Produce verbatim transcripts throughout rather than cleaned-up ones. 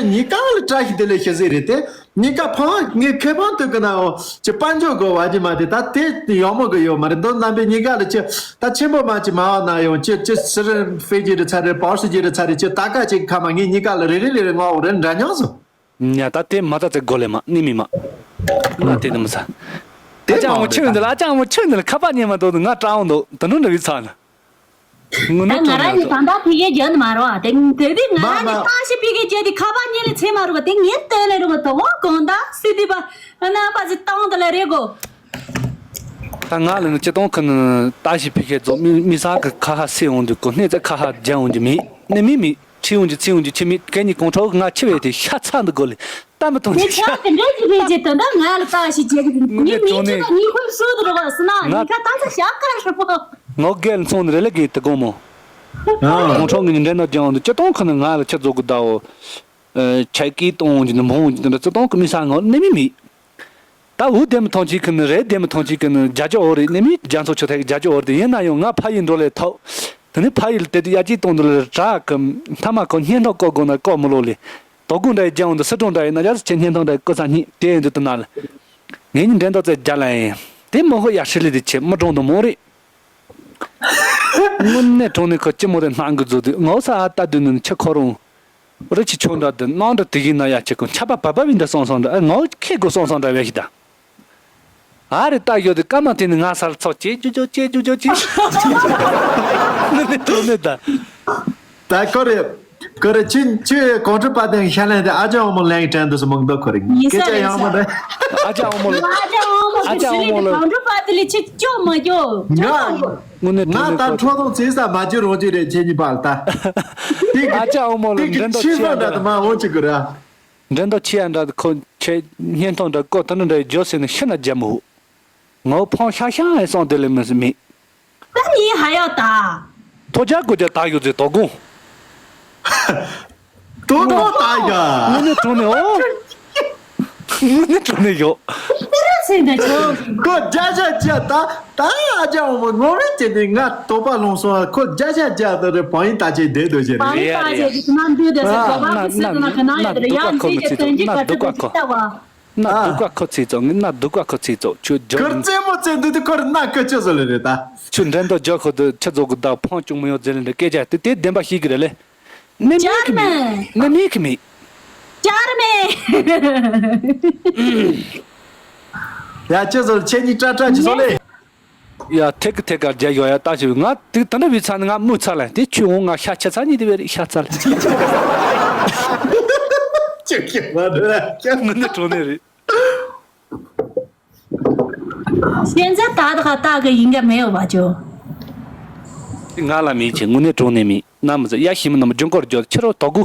གཉིས་ཀ་ལ་བཀྲ་ཤིས་བདེ་ལེགས་ཞུ་ཟིག་རེད་དེ། གཉིས་ཀ་ཕངས་ངས་ཁེ་ཕངས་ཐུབ་གི་ན་ཡང་ཅི་དཔལ་འབྱོར་དགོས་བ་ཅི་མ་དེ་ད་དེ་ཡག་མོ་གི་ཡོད་མ་རེད། མདོ་རྣམ་པའི་གཉིས་ཀ་ལ་ཅི་ད་ཆེན་པོ་མ་ཅི་མ་བ་ན་ཡང་ཅི་ཅི་སི་རི་ཧྥེ་ཇི་རེད་ཚ་རེད། པར་སི་ཇི་རེད་ཚ་རེད། ཅི་ད་ཀ་ཅིག་ཁ་མ་ངས་གཉིས་ཀ་ལ་རེ་རེ་རེ་རེ་ངོ་རེ་འདྲ་མཉམ་སོང་། ཉ་ད་དེ་མ་ད་ཚེ་གོ་ལེ་མ་ནི་མི་མ། ང་དེ་ནི་མི་ས། དེ་ཨ་ཅག་མོ་ཆུ་འདི་ལ་ཨ་ཅག་མོ་ཆུ་འདི་ལ་ཁ་པར་ཉན་མ་འདུག་ང་སྐྲག་འོང་འདུག་དུ་འགྲོ་འདྲ་བི་ཚ་ན། ངུ་ནི་ད་ང་རང་ནི་ད་ལྟ་ཕི་གེ་རྒྱབ་ནི་མ་རོ་ཨ། དེ་དེ་དུས་ང་རང་ནི་ཏང་ཞི་ཕི་གེ་རྒྱབ་དེ་ཁ་པར་ཉན་ལེ་ཚེ་མ་རུ་ག་དེ་ངས་བལྟས་ལེ་རུ་ག་དོ་གོང་ད་སི་དི་པ་ཨ་ན་པ་ཟི་ཏང་དེ་ལ་རེ་གོ། ད་ང་ལ་ནི་སྤྱི་སྟོང་ཁུ་ནི་ཏང་ཞི་ཕི་གེ་རྫོགས་མི་མི་ས་གི་ཁ་ཧ་སེ་འོང་དུས་གོ་གནས་ཚེ་ཁ་ཧ་རྒྱབ་འོང་རྒྱུ་མེད་ནི་མི་མི། ཁྲིད་འོང་གི་ཚིག་འོང་གི་ཁྱི་མི་སྐད་གཉིས་གོང་ཁྲོ་ང་ཁྱི་བས་དེ་ཤ་ཚ་འདི་དགོ་ལེ། ད་མི་ཐོང་ངས་ཆག་གི་འདྲ་གི་རེད་ཅེས་དོན་དག་ང་ལ་བལྟ་ཞིག་བྱེད་གི་ངའི་མི་ཚེ་ལ་ཉིན་ཁུལ་སུ་དུ་རོགས་སུ་ན་ང་ཉིན་ཁ་ད་ཚ་ཞག་ཀ་ཧྲ་པོ། ངོ་རྒྱལ་ཚོང་རེ་ལེ་གི་དེ་དགོ་མོ། གོང་ཁྲོ་ངི་འདྲེ་ནོ་ཀྱང་འདི་ཅི་གཏོང་ཁ་ནི་ང་ལ་ཁྱི་རྫོགས་གི་ད་འོ། ཆ་ཀི་གཏོང་འོང་གི་ནི་མོ་འོང་གི་འདི་འདྲ་ཅི་གཏོང་གི་མི་ས་ངོ་ནི་མི་མི། ད་འུ་དེ་མི་ཐོང་ཅིག་གི་ནི་རེད། དེ་མི་ཐོང་ཅིག་གི་ནི་རྒྱ་ཇོ་འོ་རེད། ནི་མི་རྒྱ་མཚོ་ཆོ་ཐག་རྒྱ་ཇོ་འོ་རེད། ཡིན་ན་ཡང་ང་ཕ་ཡི་འགྲོ་ལས་ཐོག་དེ་ནི་ཕ་ཡི་ལ་དེ་དུ་ཡ་ཅིག་གཏོང་དུ་ལ་རག་གི་མཐའ་མ་ཁོ་སྙན་ཐོང་བཀོད་དགོས་ན་བཀོད་མི་ལོ་ལེ། དོ་དགོང་འདྲ་ཡི་རྒྱ་འོང་དུ་སི་ཀྲོང་འདྲ་ཡི་ན་རྒྱ་སི་ཆེ་སྙན་ཐོང་འདྲ་ཡི་བཀོད་ས་གཉིས་དེ་ཡིན་དུ་དུ་ན་ལ། ངེད་གཉིས་འགྲན་ཐོག་ཚེ་རྒྱ་ལ་ཡིན་དེ་མོ་ཧོ་ཡ་ཧྲི་ལི་དེ་ཆེ་མི་གྲོང་དུ་མོ་རེད། དངོས་གནས་དྲང་གནས་ཁོ་ལྕི་མོ་དེ་སྣང་གི་མཛོད་དུས་ངོ་ས་ཨ་ལྟ་དུས་ནི་ཆེ་ཁོ་རང་། རི་ཆུ་ཆུང་འདྲ་དུ་ནང་འདྲ་དེ་གི་ན་ཡ་ཆེ་ཁོ་ཆ་པ་བབ་བབ་ཡིན་འདྲ་སོང་སོང་འདྲ་ཨ་ངོ་ཁེ་དགོས་སོང་སོང་འདྲ་བས་ཤི་ད། ཨ་རི་ལྟ་ཡོད་དུ་ཀ་མ་དེ་ནི་ང་སར་ཚོགས་ཅེ་ཇུ་ཇོ་ཅེ་ཇུ་ཇོ་ཅེ། ནི་ནི་དོ་ནི་ད། ད་ཁོ་རེ་ཁོ་རེ་ཆུ་ཆུ་གོང་ཁྲི་པ་དེ་ཤ་ལན་དེ་ཨ་ཅག་འོ་མོ་ལན་དྲན་དུ་སུ་མང་དོ་ཁོ་རེ་ཡིན་ས་སྐད་ཆ་རེད་ཡང་མ་ས། དྲན། ཨ་ཅག་འོ་མོ་ལ་ཨ་ཅག་འོ་མོ་ཨ་ཅག་འོ་མོ་ལ་གོང་ཁྲི་པ་དེ་ལས་ཆུ་ཅོ་མ་ཅོ་ཅོ་ང་མ་གོ། དངོས་གནས་ང་དྲང་ད་གནས་འཕྲོ་དང་བརྩེ་ས་མ་བྱེད་རོགས་བྱེད་རེད་ཁྱེད་གཉིས་པ་ལ་ད། དེ་གི་ཨ་ཅག་འོ་མོ་ལ་དེ་གི་འགྲན་ཟླ་ཆེ་ཆེ་ས་འདྲ་དུ་མ་འོང་ཅིག་གི་ར། འགྲན་ཟླ་ཆེ་ཡ་འདྲ་དུ་ཁོ་ཆེ་སྙན་ཐོང་འདྲ་ཀོ་ད་འདྲ་འདྲ་ཡི་ཇོ་སེ་ནི་ཤི་ན་རྒྱ་མོ། ངོ་ཕོང་ཤ་ཤ་ཡི་སོང་དེ་ལས་མི་སྲིད་མི། ད་ནི་ཧ་ཡོ་ད། ཐོ་ཇ་གོ་ཇ་ད་ཡོད་ཟེ་དོ་དགོང་། དོ་དོ་ད་ཡ། དངོས་གནས་དྲང་གནས་ཨོ། དངོས་གནས་དྲང་གནས་ཡོད། དེ་ར་སེ་འདྲ་ཆོ། ཁོ་རྒྱ་ཤ་རྒྱ་ད་ད་ཨ་ཅག་འོ་མོ་ངོ་མེད་ཅེ་ནི་ང་དོགས་པ་ལོང་སོང་ཁོ་རྒྱ་ཤ་རྒྱ་ད་རེ་བང་ཡིན་ད་ཅེ་བསྡད་དོ་ཅེ་རེད། བང་ཡིན་ད་ཅེ་གི་དུ་མ་འདུས་དེ་སེ་ཨ་གོ་བ་ན་ཁུ་སི་ན་དུ་ན་ག་ན་ཡོད་དེ་རེད་ཡང་འདི་ཅེ་དོན་གྱི་ག་ཏུ་དུ་ཅི་ལྟ་བ། ན་སྡུག་ག་ཁོ་ཚིག་ཙོག་ང་ན་སྡུག་ག་ཁོ་ཚིག་ཙོག་ཁྱོད་ཇོ་ཁོ་རྩེད་མོ་རྩེ་འདུག་དུས་ཁོ་རེ་ན་ཁོ་ཅི་བཟོ་ལེ་རེད་ད། ཁྱོད་འགྲན་ཟླ་ཇོ་ཁོ་དུ་ཁྱི་ཚོ་གི་བདག་ཕོང་ཅུང་མི་ཡོང་ཟེར་ལེ་འདྲ་སྐད་ཆ་དེ་དེ་བདེན་པ་ཤེས་གི་རེད་ལེ། ནི་མིག་གི་མིག་ནི་མིག་གི་མིག་ཅར་མེ། ཡ་ཁྱི་ཚོ་ཁྱེད་གཉིས་སྐྲ་སྐྲ་ཅི་བཟོ་ལེ། ཡ་ཐེག་གི་ཐེག་གར་རྒྱ་ཡོ་ཡ་ལྟ་ཞིག་ང་དེ་ད་ནི་བི་ཚ་ནི་ང་མུ་ཚ་ལ་དེ་ཆུ་འོང་ང་ཤ་ཆ་ཚ་ཉིད་དེ་བེ་རི་ཤ་ཚ་ལ། ཁྱི་ཁྱི་མ་འདྲ་ཁྱི། ངུ་ནི་གྲོ་ནི་རེད། 现在打的话，大概应该没有吧？就ང་ལ་མི་ཆེ་དངོས་གནས་གྲོང་ནས་མི་རྣམས་ཟེར་ཡ་ཤི་མི་རྣམས་ལྗོངས་སྐོར་འཇོག་ཕྱི་རོལ་དོ་དགུ་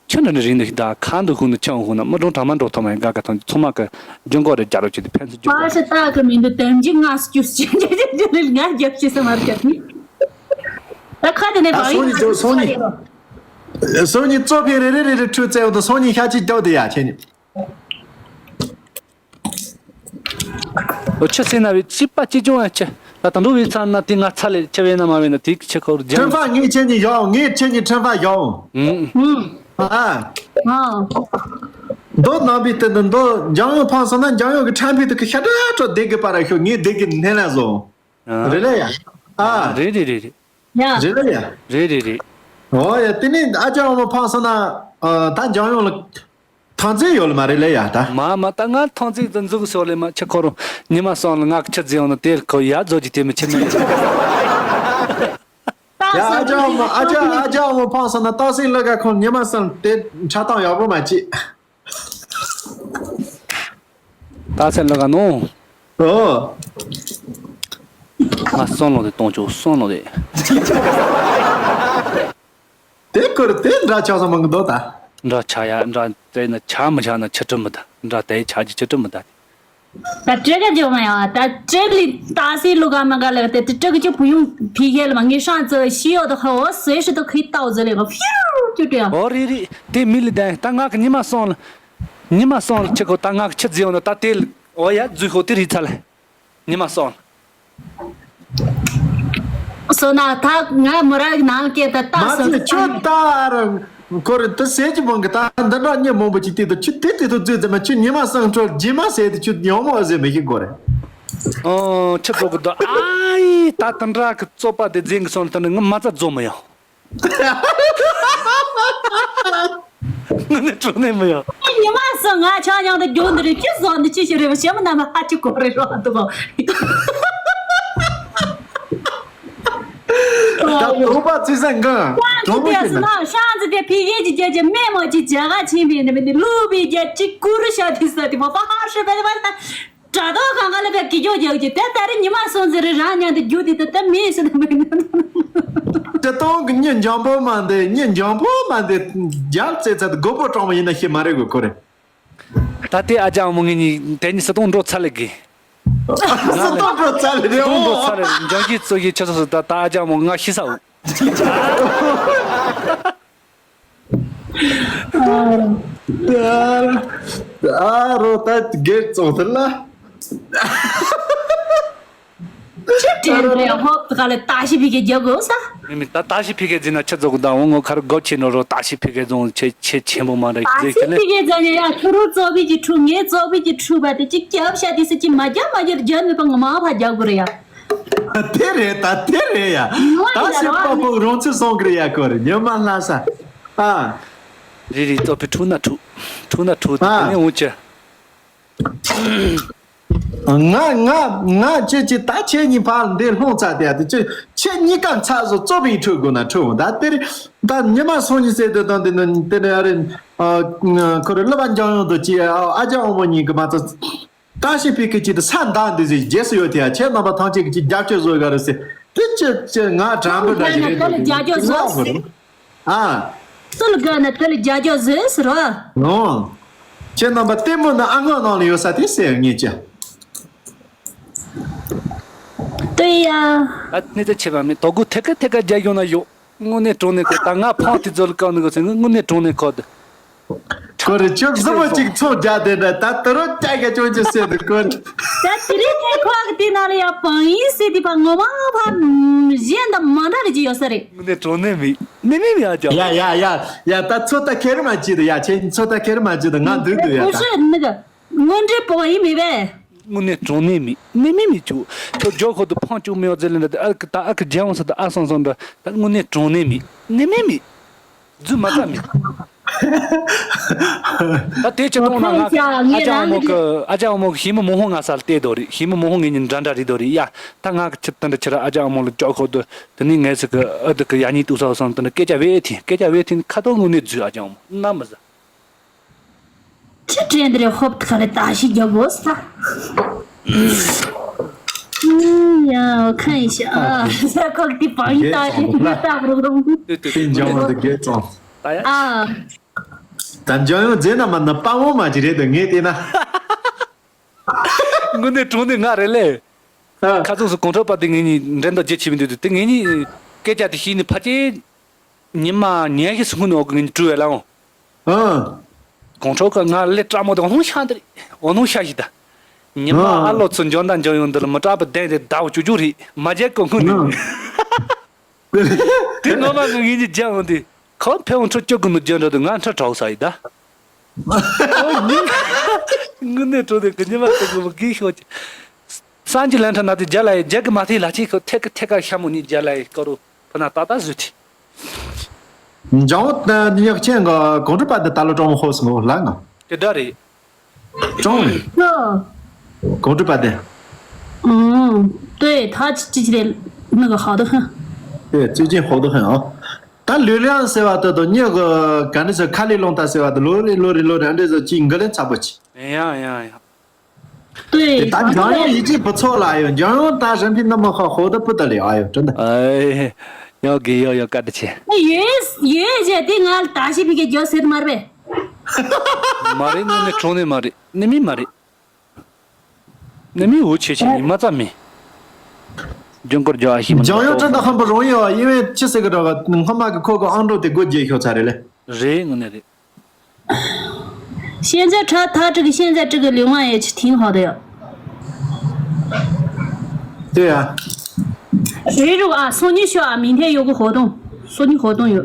ཕྱི་འདྲ་ནི་རིང་ནི་ཞིག་ད་ཁ་འདུག་ཧུ་ནི་ཆང་ཧུ་ན་མི་གྲོང་གྲང་མ་འགྲོ་ཐོག་མ་ཡིན་དགའ་དགའ་ཐང་ཚང་མ་གི་ལྗོངས་སྐོར་རེ་རྒྱ་རོ་ཆེ་དེ་ཕན་ཚུན་ལྗོངས་པ་ཤ་སྟག་གི་མི་འདུག་དམ་ཅི་ང་སྐྱུར་སྐྱུར་ང་རྒྱབ་ཤེས་སེ་མར་རྒྱབ་ནི་ད་ཁ་དེ་ནས་ཨ་བང་སོ་ཡིན་ཉི་ཚོ་སོ་ཉི་སོ་ཉི་གཙོ་ཕན་རེ་རེ་རེ་རེ་ཁྲུ་བཙལ་བ་དང་སོ་ཉི་ཤ་ཅིག་རྒྱབ་དེ་ཡ་ཁྱེད་ནི། ཨོ་ཆུ་སྲིན་ན་བའི་ཅི་པ་ཅི་ཅུང་ཨ་ཆེ། ད་དང་འགྲོ་བའི་ཚ་ན་དེ་ང་ཚ་ལེ་ཆེ་བས་ན་མ་བས་ན་དེ་ཆེ་ཁོ་རུ་ཁྲིམས་ཕ་ངས་ཁྱེད་གཉིས་ཡོང་ངས་ཁྱེད་གཉིས་ཁྲིམས་ཕ་ཡོང་། ཨ། མདོ་ནང་པའི་སྟེང་དུ་མདོ་འཇང་ཡོང་ཕང་སོང་ན་འཇང་ཡོང་གི་ཁྲམ་ཕུད་དུ་ཁི་ཤ་དྲག་དྲག་བསྡད་གི་པ་ར་ཤོ་ངས་བསྡད་གི་ནས་ན་བཟོ། རེད་ལ་ཡ། ཨ། རེད་རེད་རེད་རེད། ཡ། རེད་ལ་ཡ། རེད་རེད་རེད། ཨོ་ཡ་དེ་ནས་ཨ་ཅག་འོ་མ་ཕང་སོང་ན་ད་འཇང་ཡོང་ལ། ཐང་རྩེ་ཡོད་ལ་མ་རེད་ལེ་ཡ་ད། མ་མ་ད་ང་ཐང་རྩེ་དུ་འཛུགས་སོ་ལེ་མ་ཆི་ཁོ་རུ་ཉི་མ་སོང་ལ་ང་ཁྱི་རྫི་ཡོང་ན་དེར་ཁོ་ཡ་རྫོ་ཅི་དེ་མི་ཆི་མེད། ཡ་ཨ་ཅག་མོ་ཨ་ཅག་ཨ་ཅག་མོ་ཕང་སོང་ན་ཏག་སེ་ལ་ག་ཁོ་ཉི་མ་སོང་དེ་འཁྲབ་སྟངས་ཡག་པོ་མ་བྱེད། ཏག་སེ་ལ་ག་ནོ། ཨོ། ང་སོང་ལོ་དེ་གཏོང་ཆོག་སོང་ལོ་དེ། དེ་ཁོར་དེ་འདྲ་ཆགས་སོང་མང་གི་འདུག་ད། འདྲ་ཆགས་ཡ་འདྲ་དེ་ན་ཆགས་མི་ཆགས་ན་ཆི་ཁྲི་མི་ད་འདྲ་དེ་ཆགས་ཀྱི་ཆི་ཁྲི་མི་ད། ད་ཀྲེ་ག་ཇོ་མ་ཡ་ད་ཀྲེ་ལི་ཏ་སི་ལུ་ག་མ་ག་ལ་དེ་ཀྲེ་ག་ཅུ་བུ་ཡུང་ཕི་ཧེ་ལ་མ་ངེ་ཧྲང་ཙི་ཤི་ཡོ་ད་ཧོ་སེ་ཤི་ད་ཁི་ཏའོ་ཟེ་ལེ་ག་ཕིའུ་ཅུ་ཏུ་ཡ། ཨོ་རེད་རེད་དེ་མི་ལི་ད་ད་ང་གི་ཉི་མ་སོང་ལ། ཉི་མ་སོང་ལ་ཆི་ཁོ་ད་ང་གི་ཆི་རྫི་ཡོང་ན་ད་དེ་ཨོ་ཡ་རྫུས་ཁོ་དེ་རིག་ཚ་ལ། ཉི་མ་སོང་། སོ་ན་ད་ང་མོ་ར་གི་ནང་སྐད་ད་ལྟ་མ་སོང་ཚེ་ཁྱོད་ད་ར་ ཁོ་རེ་ད་ཟས་ཀྱི་མང་གི་ད་འདི་འདྲ་མྱི་མང་པོ་ཅིག་དེ་དུ་ཆུ་དེ་དེ་དུ་བཙོས་ཙམ་མ་ཆུ་ཉི་མ་སང་ཁྲོ་རྗེས་མ་ཟས་དེ་ཆུ་ཡང་མོ་ཟས་མི་ཤེས་གོ་རེད། ཨོ་ཆུ་བཙོ་གི་འདུག་ཨའི་ད་དེ་འདྲ་གི་བཙོག་པ་དེ་རྫིང་གི་སོང་དེ་ནི་ང་མ་རྩ་བཙོ་མི་ཡོང་། ང་ནི་བཙོ་ནས་མི་ཡོང་། ཉི་མ་སང་ང་ཆ་ཡང་དུ་རྒྱུ་འདི་རེད་ཅི་བཟོ་འདི་ཅི་ཞིག་རེད་བ་ཞེ་མི་ན་མ་ཧ་ཅི་གོ་རེད་རོ་འདུག་ད་དུག་པ་ཚིག་ས་འགང་། གྲོགས་པོ་ཤེས་ན། ཤང་ཙི་དེ་ཕི་གེ་ཅི་རྒྱ་ཅི་སྨན་མོ་ཅི་རྒྱ་ག་ཆེན་པོའི་ནི་མི་ནི་ལུ་བི་རྒྱ་ཅི་ཀུ་རུ་ཤ་དི་ས་དི་མོ་པ་ཧ་ཧྲི་བེ་བ་ད་དྲ་ཐོག་གང་ག་ལ་བེ་གི་ཇོ་རྒྱ་ཅི་དེ་ད་རི་ཉི་མ་སོང་ཟི་རི་རང་ཉང་དི་རྒྱུ་དི་ད་ད་མི་སི་ནི་མི་ནི། ཅི་ཏོང་གི་ཉི་འཇམ་པོ་མ་འདི་ཉི་འཇམ་པོ་མ་འདི་རྒྱལ་རྩེ་ཚ་དི་མགོ་པོ་གྲོང་མོ་ཡིན་ན་ཤི་མ་རེད་གོ་ཁོ་རེ། ད་ལྟའི་ཨ་ཅག་མོ་ངེད་གཉིས་དེ་གཉིས་སུ་གཏོང་འགྲོ་ཚར་ལེ་གི། སུ་གཏོང་འགྲོ་ཚར་ལེ་རེད་སུ་གཏོང་འགྲོ་ཚར་ལེ་འཇང་གི་ཚོ་གི་ཆུ་ཚོད་སུ་ད་ད་ཨ་ཅག་མོ་ང་ཤི་ས་འུ། ཨ་རོ་ད་སྒེར་བཙོང་ཐུབ་ལ། ཅི་དྲན་རེད་ཧོབ་ག་ལ་ཏ་ཤི་ཕི་གེ་རྒྱག་དགོས་ས། མི་མི་ད་ཏ་ཤི་ཕི་གེ་འཛིན་ན་ཆི་ཚོགས་དང་འོང་ངོ་ཁར་སྒོ་ཆེ་ནོ་རོ་ཏ་ཤི་ཕི་གེ་རྫོང་ཆེ་ཆེ་ཆེན་པོ་མ་རེད་ཏ་ཟིག་ཤི་དེ་ལས། ཕི་གེ་འཛིན་ཡ་ཁྱོད་རོ་ཙོ་བི་གི་ཁྲུ་ངའི་ཙོ་བི་གི་ཁྲུ་བ་དེ་ཅི་རྒྱབ་ཤ་དེ་སི་ཅི་མ་རྒྱབ་མ་རྒྱབ་རྒྱབ་མི་པ་ང་མ་ཕ་རྒྱག་དགོས་རེད་ཡ། དེ་རེད་ད་དེ་རེད་ཡ། ད་ཤི་པ་པོ་རོང་ཚུལ་སོང་གི་རེད་ཡ་ཁོ་རེད་ཉི་མ་ལྷ་ས། ཨ། རེད་རེད་ཙོ་བི་ཁྲུ་ན་ཁྲུ་ཁྲུ་ན་ཁྲུ་དེ་ནས་འོང་ཅི། ང་ང་ང་ཅི་ཅི་ད་ཁྱེད་གཉིས་ཕར་འདི་ལྷུང་ཚར་དེ་ཡ་དེ་ཅི་ཁྱེད་གཉིས་ཀ་ཚ་བཟོ་ཙོ་བི་ཁྲུ་དགོས་ན་ཁྲུ་འོང་ད་དེ་རེད། ད་ཉི་མ་སོང་ཉི་ཟེར་དུ་དང་དེ་ནི་དེ་ནི་ཨ་རེད། ཁོ་རེ་ལབ་པ་འཇང་ཡོང་དུ་ཅི་ཨ་ཅག་འོ་མོ་གཉིས་ཀྱི་མ་ཚོ། ཏ་ཤི་ཕི་ཀི་ཅི་དུ་ས་འདང་འདི་ཟིག་རྗེས་སུ་ཡོད་དེ་ཡ་ཁྱེད་རྣམ་པ་ཐང་ཆེ་གི་ཅི་རྒྱབ་སྐྱོར་བཟོ་ག་རེ་ཟེར་དེ་ཅི་ཅི་ང་དྲང་པོ་འདྲ་ཞིག་རེད་དེ་ཅི་ང་དགོས་རེད། ཨ། སུ་ལ་དགོས་ན་དེ་ལ་རྒྱ་རྒྱ་བཟོས་ཟེར་བ། ཨོ། ཁྱེད་རྣམ་པ་ལྟད་མོ་ནི་ཨ་སྔོན་ནང་ལ་ཡོད་ས་དེ་ཟེར་ངེས་ཀྱི། ལྟོས་ཡ། ད་གནས་ཚུལ་ཆེ་བ་མེད་དོ་དགོས་ཐད་ཀ་ཐད་ཀ་རྒྱ་གཞུང་ན་ཡོད། དངོས་གནས་དྲང་གནས་ཁོ་ད་ང་ཕང་དེ་ཚོ་ལ་བཀག་ནི་གོ་ཟེར་ནི་དངོས་གནས་དྲང་གནས་ཁོ་དེ། ཁོ་རེ་ཁྱོད་གཟུ་བོ་གཅིག་ཚོ་རྒྱ་དེ་འདྲ་ད་དུ་རོ་ཀྱ་ཀྱ་ཅོ་ཅོ་ཟེར་དུ་ཁོ་རེ། ད་དེ་རིང་ཐེ་ཁོག་གི་དེ་ན་ལ་ཡ་བང་ཡིན་ཟེར་དེ་པ་ངོ་མ་ཕ་གཞན་དང་མ་འདྲ་རེ་ཅི་ཡོད་ས་རེད། དངོས་གནས་དྲང་གནས་མི་གནས་མི་མི་ཨ་ཅག་ཡ་ཡ་ཡ་ཡ་ད་ཚོད་ལྟ་ཁྱེར་མ་བྱེད་དུ་ཡ་ཁྱེད་ཚོད་ལྟ་ཁྱེར་མ་བྱེད་དུ་ང་འདུག་འདུག་ཡ་ད། ཁོ་ཧྲི་ནི་ག་དངོས་འབྲེལ་པོ་བ་ཡིན་མི་བས། དངོས་གནས་དྲང་གནས་མི་གནས་མི་མི་བྱུ་ཁྱོད་ཇོ་ཁོ་དུ་ཕང་བཅུག་མི་ཡོད་ཟེར་ལེ་འདྲ་ད་ཨ་ཀི་ད་ཨ་ཀི་རྒྱལ་ཡོང་ས་ད་ཨ་སང་སང་འདྲ་ད་དངོས་གནས་དྲང་གནས་མི་གནས་མི་མི། རྫུན་མ་རྩ་མེད། ད་དེ་ཅི་གཏོང་ན་ང་ཨ་ཅག་ཨ་མོ་གི་ཨ་ཅག་ཨ་མོ་གི་ཞི་མི་མོ་ཧོ་ང་སར་བལྟས་དོ་རེད། ཞི་མི་མོ་ཧོ་ངེད་གཉིས་འདྲ་འདྲ་རེད་དོ་རེད་ཡ། ད་ང་གི་ཆི་ད་འདྲ་ཁྱེད་ར་ཨ་ཅག་ཨ་མོ་ལ་ཅོག་ཁོ་དུ་དེ་ནས་ངས་ཟིག་གི་ཨ་དུ་གི་ཡ་གཉིས་ཏུ་ས་སང་དུ་ནི་སྐད་ཆ་བེ་ཐིན་སྐད་ཆ་བེ་ཐིན་ཁ་ཐོག་དངོས་གནས་རྫུན་ཨ་ཅག་ཨ་མོ་ན་མི་ཟ། ཆི་དྲན་དེ་རེད་ཧོབ་ཁ་ལ་ད་ཞི་རྒྱག་དགོས་ས། ཡ་ཁ་ཡི་ཤ་ཨ་ས་ཁོག་དེ་བང་ཡི་ད་ཞི་ད་རུ་རུ། དེ་འཇང་བ་འདི་རྒྱལ་ཙང་། ད་ཡ། ཨ། ད་འཇང་ཡོང་རྫས་ན་མ་ན་དཔའ་བོ་མ་ཅི་རེད་དོ་ངས་བལྟས་ན། དངོས་གནས་དྲང་གནས་ང་རེད་ལེ། ཨ། ཁ་ཚུགས་སུ་གོང་ཁྲོ་པ་དེ་ངེད་གཉིས་འགྲན་ཟླ་རྒྱ་ཆེ་མི་འདུག་དེ་ངེད་གཉིས་སྐད་ཆ་དེ་ཤེས་ནས་ཕ་ཅེ། ཉི་མ་ཉལ་ཤི་སུ་ངུ་ནས་འོག་གི་ངེད་གཉིས་བྲུས་བས་ལ་འོང་། ཨ། གོང་ཁྲོ་ཁ་ང་ལེ་བཀྲ་མོ་དེ་འོ་ནོ་ཤ་འདི་རེད་འོ་ནོ་ཤ་ཞིག་ད། ཉི་མ་ཨ། ཨ་ལོ་ཚོ་འཇོན་ད་འཇོན་ཡོང་འདི་ལ་མི་སྐྲག་པ་བདེན་དེ་ཟླ་བ་བཅུ་བཅུ་རེད་མ་རྒྱལ་གོ་ངུ་ནས། ཨ། དེ་ངོ་མ་ངུ་ངེད་གཉིས་རྒྱ་འོང་དེ། ཁོ་ཕེ་འོང་ཁྲོ་སྐྱོ་གི་མི་རྒྱ་འགྲོ་དུ་ང་ཁྲ་གྲོགས་ས་ཡི་ད། ཨོ་ཉིན། དངོས་གནས་དྲོ་དེ་གི་ཉི་མ་དེ་གི་མི་གི་ཤོག་ཅི། སང་གི་ལན་ཁྲ་ན་དེ་རྒྱ་ལ་ཡི་རྒྱ་གི་མ་ཐེ་ལ་ཅི་ཁོ་ཐེ་གི་ཐེ་ག་ཤ་མོ་ནི་རྒྱ་ལ་ཡི་ཀ་རུ་ཕ་ན་ཏག་ཏག་བཟོས་ཏེ། འཇང་བོ་ཉག་ཆེན་གི་གོང་ཁྲི་པ་དེ་ད་ལོ་ཀྲོང་ཧོ་སི་ངོ་ལ་ང་། དེ་འདྲ་རེད། ཀྲོང་རེད། ཨོ། གོང་ཁྲི་པ་དེ། ཨང་། ལྟོས་ཐ་ཅི་ཅི་རེད་ནི་གི་ཧ་དོ་ཧ། དེ་ཙི་ཅི་ཧོ་དོ་ཧ་ཨོ། ད་ལུས་ལེན་ཟེར་བ་དེ་དང་མྱི་གི་ག་འདྲ་ཟེར་ཁ་ལས་སློང་ད་ཟེར་བ་དེ་ལོ་རེ་ལོ་རེ་ལོ་རེ་འདྲ་ཟེར་ཅིག་འགི་ལེན་ཚ་པོ་ཅིག་ཡང་ཡང་ཡང་། ལྟོས། དེ་ད་འཇང་ཡོང་ཡིད་ཆེས་བུ་ཚོགས་ལ་ཨ་ཡོ་འཇང་ཡོང་ད་རིན་པའི་ནུ་མ་ཁ་ཧོ་ད་པུ་ད་ལེ་ཨ་ཡོ་དྲན་ད། ཨེ། ཡོ་གི་ཡོ་ཡོ་ཀ་ད་ཆེ། ཡོད་ཡོད་ཟེར་དེ་ང་ལ་ད་ཤི་ཕི་གེ་རྒྱོ་ཟེར་མ་རེད་པས། མ་རེད་ནི་ནི་གྲོང་ནི་མ་རེད་ནི་མི་མ་རེད། ནི་མི་འུ་ཆེ་ཆེ་ཡིན་མ་ཙམ་མི། ལྗོན་སྐོར་རྒྱག་ཨ་ཤི་མ་འཇང་ཡོང་ཁྲི་ད་ཧམ་པ་རོང་ཡོ་ཡིན་བས་ཆི་ཟེར་གི་ར་བ་སྔོན་མ་གི་ཁོ་གི་ཨང་གྲོ་དེ་སྒོ་རྒྱས་ཤོག་ཚ་རེད་ལེ། རེད་ངོ་ནི་རེད། 现在他他这个现在这个流氓也是挺好的呀。对呀。谁如果啊，送你去啊，明天有个活动，送你活动有。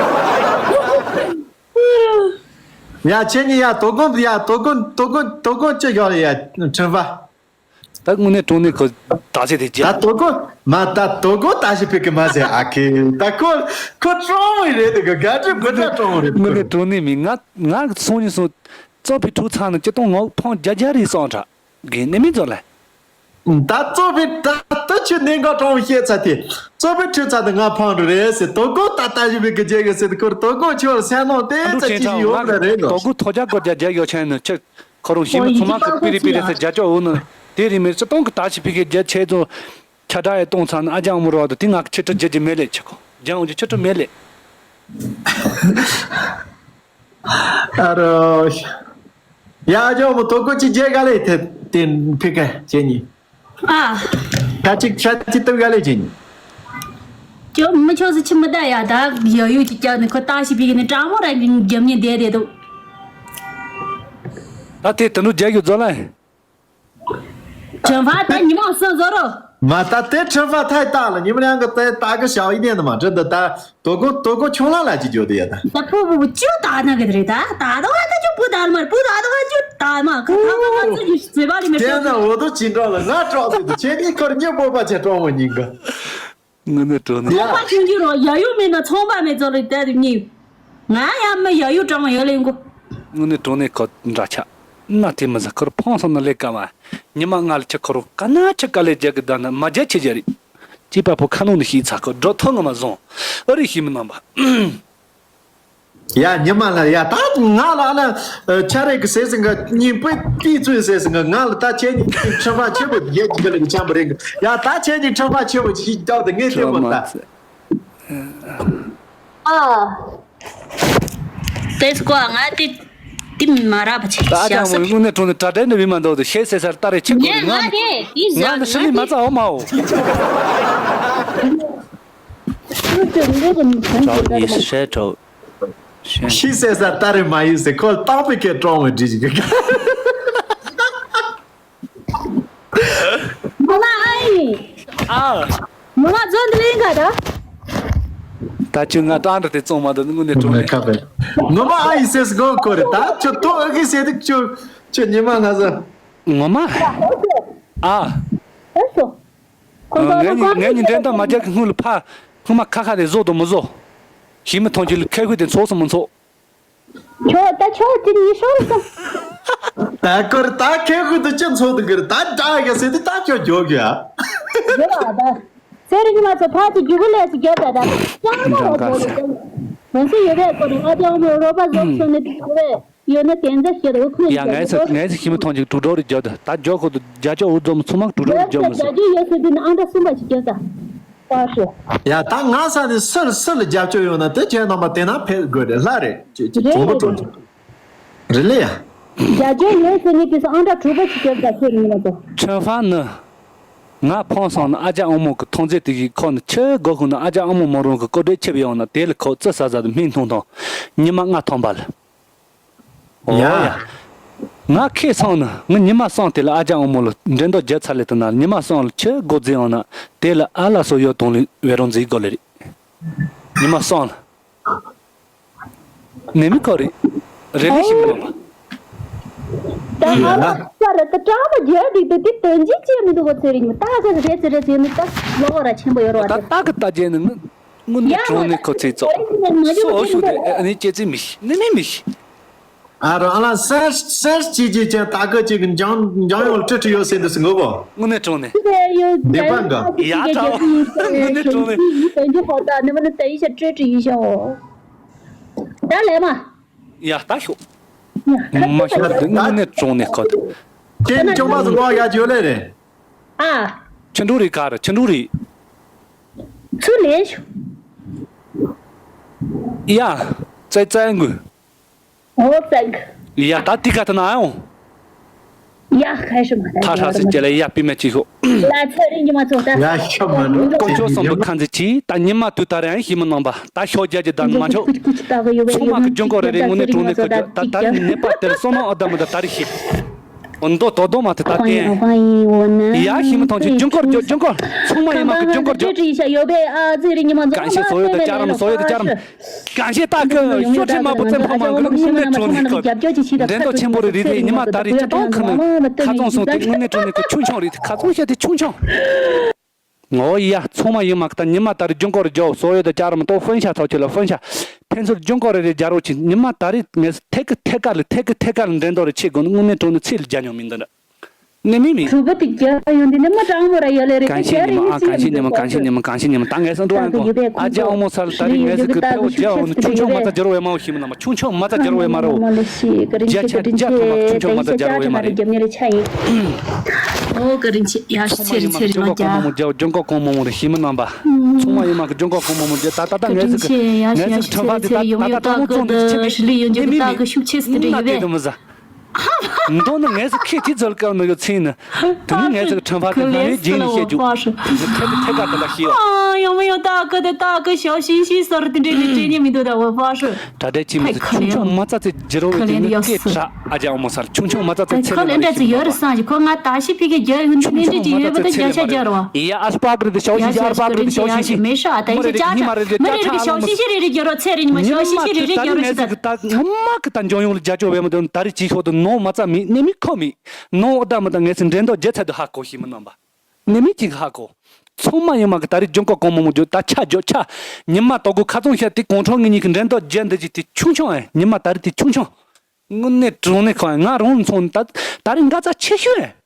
ཡ་ཁྱེད་གཉིས་ཡ་དོ་དགོང་ཡ་དོ་དགོང་དོ་དགོང་དོ་དགོང་ཅི་ཡོད་ཡ་ཁྲིམས་པ། ད་དངོས་གནས་དྲང་གནས་ཁོ་ད་ཟེར་དེ་ད་རྒྱ། དོ་དགོང་མ་ད་དོ་དགོང་ད་ཞིག་ཕི་གི་མ་ཟེར་ཨ་ཁེ་ད་ཁོ་ཁོ་ཀྲོང་བའི་རེད་དེ་གི་ག་ཅི་བུ་ད་ཀྲོང་བའི་རེད། དངོས་གནས་དྲང་གནས་མིན་ང་ང་གི་སོང་ཉིན་སོང་ཙོ་ཕི་ཁྲུ་ཚང་ནི་ཅི་གཏོང་ངོ་ཕང་རྒྱ་རྒྱ་རེད་སོང་ཁྲ་གི་ནི་མི་ཚོ་ལ། ད་ཙོ་ཕི་ད་ད་ཆུ་ནས་འགའ་ཀྲོང་བའི་བཤད་ཚ་དེ་ཙོ་ཕི་ཁྲུ་ཚ་དེ་ང་ཕང་རུ་རེད་ཟེར་དོ་དགོང་ད་ད་ཞིག་ཕི་གི་རྒྱ་གི་ཟེར་དེ་ཁོར་དོ་དགོང་ཆོར་སེ་ནོ་དེ་ཨ་ཚ་ཅི་ཡོད་ལ་རེད་ལོ། དོ་དགོང་ཐོ་རྒྱ་སྐོར་རྒྱ་རྒྱ་ཡོད་ཆེན་ནི་ཆི། ཁོ་རང་ཞིང་པ་ཚང་མ་ཚོ་པི་རི་པི་རི་ཟེར་རྒྱ་ཅོག་འོ་ནི། དེ་རིང་མེར་ཅི་གཏོང་གི་ད་ཞིག་ཕི་གི་རྒྱ་ཆེ་ཚོ། ཁྱ་དྲག་ཡེ་གཏོང་ཚར་ན་ཨ་ཅག་མོ་རོ་དུ་དེ་ང་ཁྱི་ཁྲི་རྒྱ་རྒྱ་མེད་ལེ་ཆི་ཁོ། རྒྱ་འོང་རྒྱ་ཁྱི་ཁྲི་མེད་ལེ། ཨ་རོ། ཡ་ཨ་ཅག་མོ་དོ་དགོང་ཅི་རྒྱ་ག་ལེ་དེ་དེ་ཕི་ག་ཁྱེད་གཉིས། ཨ། ཁ་ཅིག་ཁ་ཅིག་ཏུ་ག་ལེ་ཁྱེད་གཉིས། ཅོ་མི་ཆོག་སི་ཆི་མི་ད་ཡ་ད་ཡ་ཡུ་ཅི་ཀྱག་ནི་ཁོ་ད་ཞིག་ཕི་གི་ནི་ཀྲང་མོ་ར་རྒྱ་མཉེན་དེ་དེ་དུ། ད་དེ་དུ་ནུ་རྒྱ་གི་རྫོ་ལ། ཁྲིམས་པ་ད་ཉི་མ་གསུམ་བཟོ་རོགས། མ་ད་དེ་ཁྲིམས་པ་ཐའི་ཏག་ལ་ཉི་མ་ཡང་གི་དེ་ཏག་གི་ཞའོ་ཡི་ནས་ནི་མ་དྲི་འདི་ད་དོ་དགོང་དོ་དགོང་ཆུང་ལ་ལ་ཅི་འཇོག་དེ་ཡ་ད། ད་ཕུ་བུ་བུ་ཅུ་ད་ན་གི་རེད་ད་ད་དོ་ཧ་ད་ཅུ་བུ་ད་མར་བུ་ད་དོ་ཧ་ཅུ་ད་མ་ཁ་ཁ་ཁ་ཁ་ཚུ་ཡི་ཟེ་བ་ལི་མེ་དེ་ན་འོ་དོ་ཅི་འདྲ་ལ་ང་གྲོགས་ཟེར་དུ་ཁྱེད་ནི་ཁོར་ཉི་པོ་པ་ཆེ་གྲོགས་མོ་ཉིན་གི། དངོས་གནས་དྲང་གནས། ཚོང་པ་ཆུང་ཆུང་རོ་ཡ་ཡུ་མེད་ན་ཚོང་པ་མེད་ཚོ་རེད་ད་དུ་ཉིན། ང་ཡ་མི་ཡ་ཡུ་གྲོགས་མོ་ཡོད་ལེ་ཡོང་གོ། དངོས་གནས་དྲང་གནས་ཁོ་འདྲ་ཆགས། ན་དེ་མི་ཟ་ཁོར་ཕང་སོང་ན་ལས་ཀ་མ། ཉི་མ་ང་ལ་ཁྱི་ཁོ་རོ་ཀ་ན་ཁྱི་ཀ་ལས་རྒྱག་གི་ད་ན་མ་རྒྱ་ཆེ་རྒྱ་རེད། ཅི་པ་ཕོ་ཁ་ནང་ནས་ཤི་ཚ་ཁོ་སྒྲོ་ཐོ་ང་མ་བཟུང་། ཨ་རི་ཤི་མི་ནང་པ། ཡ་ཉི་མ་ལ་ཡ་ད་ང་ལ་ཨ་ལ་ཆ་རེ་གི་ཟེར་ཟིན་ག་གཉིས་པོས་ཏི་ཚོས་ཟེར་ཟིན་ག་ང་ལ་ད་ཁྱེད་གཉིས་ཁྲི་ཕ་ཆེ་བོ་ཡེ་གི་ལ་གི་ཆམ་པ་རེད་གི་ཡ་ད་ཁྱེད་གཉིས་ཁྲི་ཕ་ཆེ་བོ་ཞིག་རྒྱག་ད་ངས་དེ་མོ་ད། ཨ། དེ་སྐོར་ང་དེ་དེ་མ་ར་བ་ཆེ་ད་ཨ་ཅག་མོ་དངོས་གནས་དྲང་གནས་གྲ་སྒྲིག་ནི་བི་མ་འདུག་ཏུ་ཤེས་ཟེར་སར་ལྟ་རེ་ཆེ་གོ་ང་ང་དེ་དེ་ང་ཟ་ནི་ཤི་ནི་མ་ང་ཙ་འོ་མའོ། དེ་ཁྲོ་ཡིས་ཧྲེ་ཁྲོ། ཤི་ཟེར་ས་ལྟ་རེ་མ་ཡིན་ཟེར་ཁོ་ལྟག་པའི་ཁའི་ཀྲོང་བའི་འདྲི་ཞིག་གི། ངོ་མ་ཨ་ཡིན། ཨ། ངོ་མ་རྫོན་འདི་ལེན་ག་ད། ད་ཁྱོད་ང་ཏང་འདྲ་དེ་བཙོང་མ་འདུག་དངོས་གནས་དྲང་གནས། ཁ་བས། ངོ་མ་ཨ་ཡིན་ཟེར་སྒོ་ཁོ་རེ་ད་ཁྱོད་ཏོ་ཨ་གི་ཟེར་དུ་ཁྱོད་ཁྱོད་ཉི་མ་ང་ཟ། ངོ་མ། ཨ། ཨ་ཤོ། ཁོང་ཚོ་ངས་ནི་ངས་ནི་འགྲན་ཟླ་མ་རྒྱག་གི་སྔོན་ལ་ཕ་སྔོན་མ་ཁ་ཁ་དེ་བཟོ་དང་མི་བཟོ། ཞི་མི་ཐང་ཆེན་ལ་ཁེ་ཁུ་དེ་ཚོགས་སུ་མི་ཚོགས། ཁྱོད་ད་ཁྱོད་ཅི་ནི་ཤོར་སོང་། ད་ཀར་ད་ཁེ་ཁུ་དེ་ཅི་ཚོགས་དུ་ཀར་ད་འདྲ་ག་ཟེར་དུ་ད་ཁྱོད་འཇོག་གི་ཨ། ཡོད་ཨ་ད། ཚེ་རིང་མ་ཚོ་ཕ་ཚོ་རྒྱུ་གུ་ལས་སུ་རྒྱབ་ད་ད། ཅང་མ་བ་ཚོ་རུ་ཀར། ང་ཚོ་ཡོད་པའི་སྐོར་ཨ་ཅག་མོ་རོ་པ་ཟོག་ཚོ་ནི་དུ་རེད། ཡོད་ན་དེ་འདྲ་བཤད་འོ་ཁུ་ཡ་ཡིན་ངས་ཟེར་ངས་ཟེར་ཞི་མི་ཐང་ཅིག་དྲུག་སྒྲོག་རེ་རྒྱབ་ད་ད་རྒྱོ་ཁོ་དུ་རྒྱ་ཅོ་འུ་ཚོ་མི་ཚང་མ་དྲུག་སྒྲོག་རེ་རྒྱབ་མི་སྲིད། རྒྱ་ཅོ་ཡོད་ཟེར་དུས་ན་ཨང་གྲངས་གསུམ་པ་ཅིག་རྒྱབ་ད། ཀ་ཧྲི། ཡ་ད་ང་ས་ནས་སུ་ལ་སུ་ལ་རྒྱབ་སྐྱོར་ཡོད་ན་དེ་ཁྱེད་རྣམ་པ་དེ་ན་ཕེབས་དགོས་རེད་ལྷ་རེད་ཅེས་ཅེས་རེད་གྲོང་མི་རེད་གྲོང་རེད། ཆུང་རེད་ལེ་ཡ། རྒྱ་ཅོ་ཡོད་ཟེར་ནས་དུས་སུ་ཨང་གྲངས་དྲུག་པ་ཅིག་རྒྱབ་ད་ཁྱེད་ཡིན་ན་དོ། ཁྲེན་ཧྥང་ནི། ང་ཕོང་སོང་ན་ཨ་ཅག་ཨང་མོ་གི་ཐོང་རྩེ་དེ་གི་ཁོག་ནས་ཆུ་སྒོ་ཁུག་ན་ཨ་ཅག་ཨང་མོ་མོ་རང་གི་ཀོ་སྒྲའི་ཆིབས་ཡོང་ན་དེ་ལ་ཁོག་རྩི་ཟ་ཟ་དུ་སྨན་འཐུང་འཐུང་། ཉི་མ་ལྔ་ཐོན་པ་ལ། ཨོ་ཡ། ཡ། ང་ཁེ་སོང་ན་ང་ཉི་མ་སོང་དེ་ལ་ཨ་ཅག་ཨང་མོ་ལ་འགྲན་ཟླ་རྒྱག་ཚར་ལེ་དུ་ན་ཉི་མ་སོང་ལ་ཆུ་སྒོ་རྫི་ཡོང་ན་དེ་ལ་ཨ་ལ་སོ་ཡོད་དོང་ལི་བེ་རོང་རྫི་སྒོ་ལེ་རེད། ཉི་མ་སོང་ལ། ནས་མི་ཁོ་རེད། རེ་རེ་ཞིག་མི་ལོག་པ། ད་ང་ལ་ས་ར་ད་གྲངས་མ་རྒྱལ་འདུག་ད་དེ་དོན་གཅིག་ཅེས་མི་འདུག་གོ་ཚེ་རིང་མི་ད་ག་རེད་ཚེ་རེད་ཚེ་ནི་ད་ལོ་བ་ར་ཆེན་པོ་ཡོད་རོགས་ད་ད་གི་ད་རྒྱལ་ནི་ངུ་ངུ་ནས་གྲོང་ནས་ཁོ་ཚེ་ཙོག་སོ་འོ་ཤུགས་དེ་ཨ་ནི་སྐྱེ་ཚེ་མི་ཤི་ནི་ནི་མི་ཤི། ཨ་རོ་ཨ་ལ་སེར་སེར་ཅི་ཅི་ཅན་ད་གི་ཅིག་འཇང་འཇང་ཡོང་ལ་ཁྲི་ཁྲི་ཡོད་སེ་འདུག་སེ་ངུ་གོ། དངོས་གནས་དྲང་གནས། འདི་པ་འགའ། ཡ་ད། དངོས་གནས་དྲང་གནས། ད་ལས་མ། ཡ་ད་ཤོག་ཡ་ཁ་མ་ཤོག་ད་དངོས་གནས་དྲང་གནས་ཁོ། ཁྱེད་ཅོ་མ་ཟུག་བ་ཡ་ཅོ་ལེ་རེད། ཨ། ཆུ་འབྲུག་རེད་ག་རེ་ཆུ་འབྲུག་རེད། ཚུར་ལེན་ཤོག་ཡ། ཙེ་ཙེ་འགུ། ཨོ་ཙེ་འགུ། ཡ་ད་ཏི་ཀ་ད་ན་ཨ་ཡོང་། ཡ་ཁ་ཤོ་མ་ད་ཐ་ཧྲ་སི་ཅེ་ལ་ཡ་པི་མེ་ཅི་ཤོ། ལ་ཚེ་རིང་གི་མ་ཚོགས་ད། ཡ་ཤོ་མ་འགྲོ། ཀོ་ཅོ་སོམ་བུ་ཁ་འཛི་ཅི་ད་ཉི་མ་དུས་ད་རེ་ཨན་ཤི་མི་ནང་པ་ད་ཤོ་རྒྱ་ཅི་ད་མ་ཆོག་ཚོང་མ་གི་ལྗོན་ཀོ་རེ་རེ་དངོས་གནས་དྲང་གནས་ཁོ་ད་ད་རེ་ནེ་པ་དེར་སོ་ནོ་ཨ་ད་མི་ད་ད་རེ་ཤི། འོ་མདོ་དོ་དོ་མ་དེ་ད་བསྟན། ཡ་ཤི་མི་ཐང་ཆེ་ལྗོན་ཀོ་རྒྱོ་ལྗོན་ཀོ་ཚོང་མ་ཡི་མ་གི་ལྗོན་ཀོ་རྒྱོ། གང་ཤེས་སོ་ཡོད་ད་ཅ་རམ་སོ་ཡོད་ད་ཅ་རམ། གང་ཞིག་ལྟ་གི་ཤོ་ཁྲི་མ་བུ་བཙན་ཕོ་མང་གི་དངོས་གནས་དྲང་གནས་ཁོ། འགྲན་ཟླ་ཆེན་པོ་རེ་རེད་དེ་ཉི་མ་ད་རེ་ཅི་གཏོང་ཁ་ནི་ཁ་ཚོང་སོང་དེ་དངོས་གནས་དྲང་གནས་ཁོ་ཆུང་ཆུང་རེད་ཁ་ཚོང་བཤད་དེ་ཆུང་ཆུང་། ངོ་ཡ་ཚང་མ་ཡིན་མ་ཁ་ད་ཉི་མ་ད་རེ་ལྗོན་ཀོ་རེ་རྒྱོ་སོ་ཡོད་ད་ཅ་རམ་ཏོ་ཧྥན་ཤ་ཚོ་ཁྱོད་ལ་ཧྥན་ཤ་ཕན་ཚུན་ལྗོན་ཀོ་རེ་རེ་རྒྱ་རོ་ཆེ་ཉི་མ་ད་རེ་ངས་ཐད་ཀི་ཐད་ཀ་ལ་ཐད་ཀི་ཐད་ཀ་ལ་འགྲན་ཟླ་རེ་ཆེ་དགོས་ནི་དངོས་གནས་དྲང་གནས་ཚིག་ལ་རྒྱ་ཉོ་མི་འདི་འདྲ། ནི་མི་མི། གྲུབ་པ་དེ་རྒྱ་ཡོང་དེ་ནི་མ་གྲང་མོ་ར་ཡོད་ལེ་རེད་གང་ཤེས་ཉི་མ་ཨ་གང་ཤེས་ཉི་མ་གང་ཤེས་ཉི་མ་གང་ཤེས་ཉི་མ་ད་ངས་སང་འགྲོ་ཨ་ཡོང་ཨ་ཅག་ཨོ་མོ་སར་ད་རི་ངས་ཟིག་གི་ཐེ་བོ་རྒྱ་ཨོ་ནི་ཆུང་ཆུང་མ་ཚ་རྒྱ་རོ་བའི་མ་ཨོ་ཤེས་མི་ན་མ་ཆུང་ཆུང་མ་ཚ་རྒྱ་རོ་བའི་མ་རོ། རྒྱ་ཆ་རྒྱ་ཐོ་མ་ཆུང་ཆུང་མ་ཚ་རྒྱ་རོ་བའི་མ་རེད། ཨོ་ཀ་རིན་ཆེ་ཡ་ཤི་ཚེ་རིང་ཚེ་རིང་ལ་རྒྱ། ལྗོན་ཀོ་གོང་མོ་མོ་རེ་ཤེས་མི་ན་པ། ཚང་མ་ཡིན་མ་གི་ལྗོན་ཀོ་གོང་མོ་མོ་རྒྱ་ད་ད་ད་ངས་ཟིག་གི་ངས་ཟིག་ཁྲམ་པ་དེ་ད་ད་ད་མོ་ཚོང་དེ་ཆེ་བའི་ནི་མི་དེ་དུ་མི་ཟ། མདོ་ནི་ངས་སུ་ཁྱེད་ཀྱིས་འཛོལ་སྐབས་ནི་ཡོད་ཚིག་ནི། དེ་ནི་ངས་སུ་ཁྲམ་ཕ་དེ་སྣ་རེ་སྦྱིན་ནི་བཤད་རྒྱུ། ཁྱེད་ཀྱི་ཐད་ཀ་དེ་ལ་ཤེས་ཡོད། ཡོང་མི་ཡོང་ད་ཀི་དེ་ད་ཀི་ཞའོ་ཤིང་ཤིང་ཟེར་དེ་འདྲས་ནི་དྲན་ཉེ་མི་འདུག་ད་འོ་ཕ་ཧྲུ། ད་འདྲས་ཅི་མི་ཟེར་ཆུང་ཆུང་མ་རྩ་ཚེ་ཇི་རོ་བའི་དེ་ནི་སྐད་གྲགས་ཨ་ཅག་མོ་སར་ཆུང་ཆུང་མ་རྩ་ཚེ་ཚེ་ཁོ་ལེན་འདྲ་ཚེ་ཡོད་རེད་སང་ཞིག་ཁོ་ང་ད་ཤི་ཕི་གི་རྒྱ་ཡོད་འདི་ནི་འདི་ཅི་ཡོད་པ་ད་རྒྱ་ཤ་རྒྱ་རོ། ཡ་ཨ་སྤག་རེད་ཞའོ་ཤིང་ཤིང་ཨ་སྤག་རེད་ཞའོ་ཤིང་ཤིང་མི་ཧྲ་ད་ཡི་ཅག་ཅག་མི་རེད་ཞའོ་ཤིང་ཤིང་རེ་རེ་རྒྱ་རོ་ཚེ་རིང་མ་ཞའོ་ཤིང་ཤིང་རེ་རེ་རྒྱ་རོ་ཞིག་ད། ངོ་མ་གི་ད་འཇོན་ཡོང་ལ་རྒྱ་ཅོ་བས་མ་དོན་ད་རེ་ཅི་ཤོག་དུ་ནོ་མ་རྩ་མི་ནི་མི་ཁོ་མི་ནོ་ཨོ་ད་མ་ད་ངས་སི་འགྲན་ཟླ་རྒྱ་ཚད་དུ་ཧ་གོ་ཤི་མི་རྣམ་པ་ནི་མི་ཅིག་ཧ་གོ། ཚང་མ་ཡིན་མ་གི་ད་རེ་ལྗོན་ཀོ་གོང་མོ་མོ་རྒྱུ་ད་ཆ་རྒྱོ་ཆ་ཉི་མ་དོ་གུ་ཁ་ཚོང་བཤད་དེ་གོང་ཁྲོ་ངེད་གཉིས་ཀྱི་འགྲན་ཟླ་རྒྱ་འདི་ཅིག་དེ་ཆུང་ཆུང་ཨེ་ཉི་མ་ད་རེ་དེ་ཆུང་ཆུང་། དངོས་གནས་དྲང་གནས་ཁོ་ང་རང་མཚོན་ད་ད་རེ་འགའ་ཚ་ཆེ་ཤོས་ཨེ།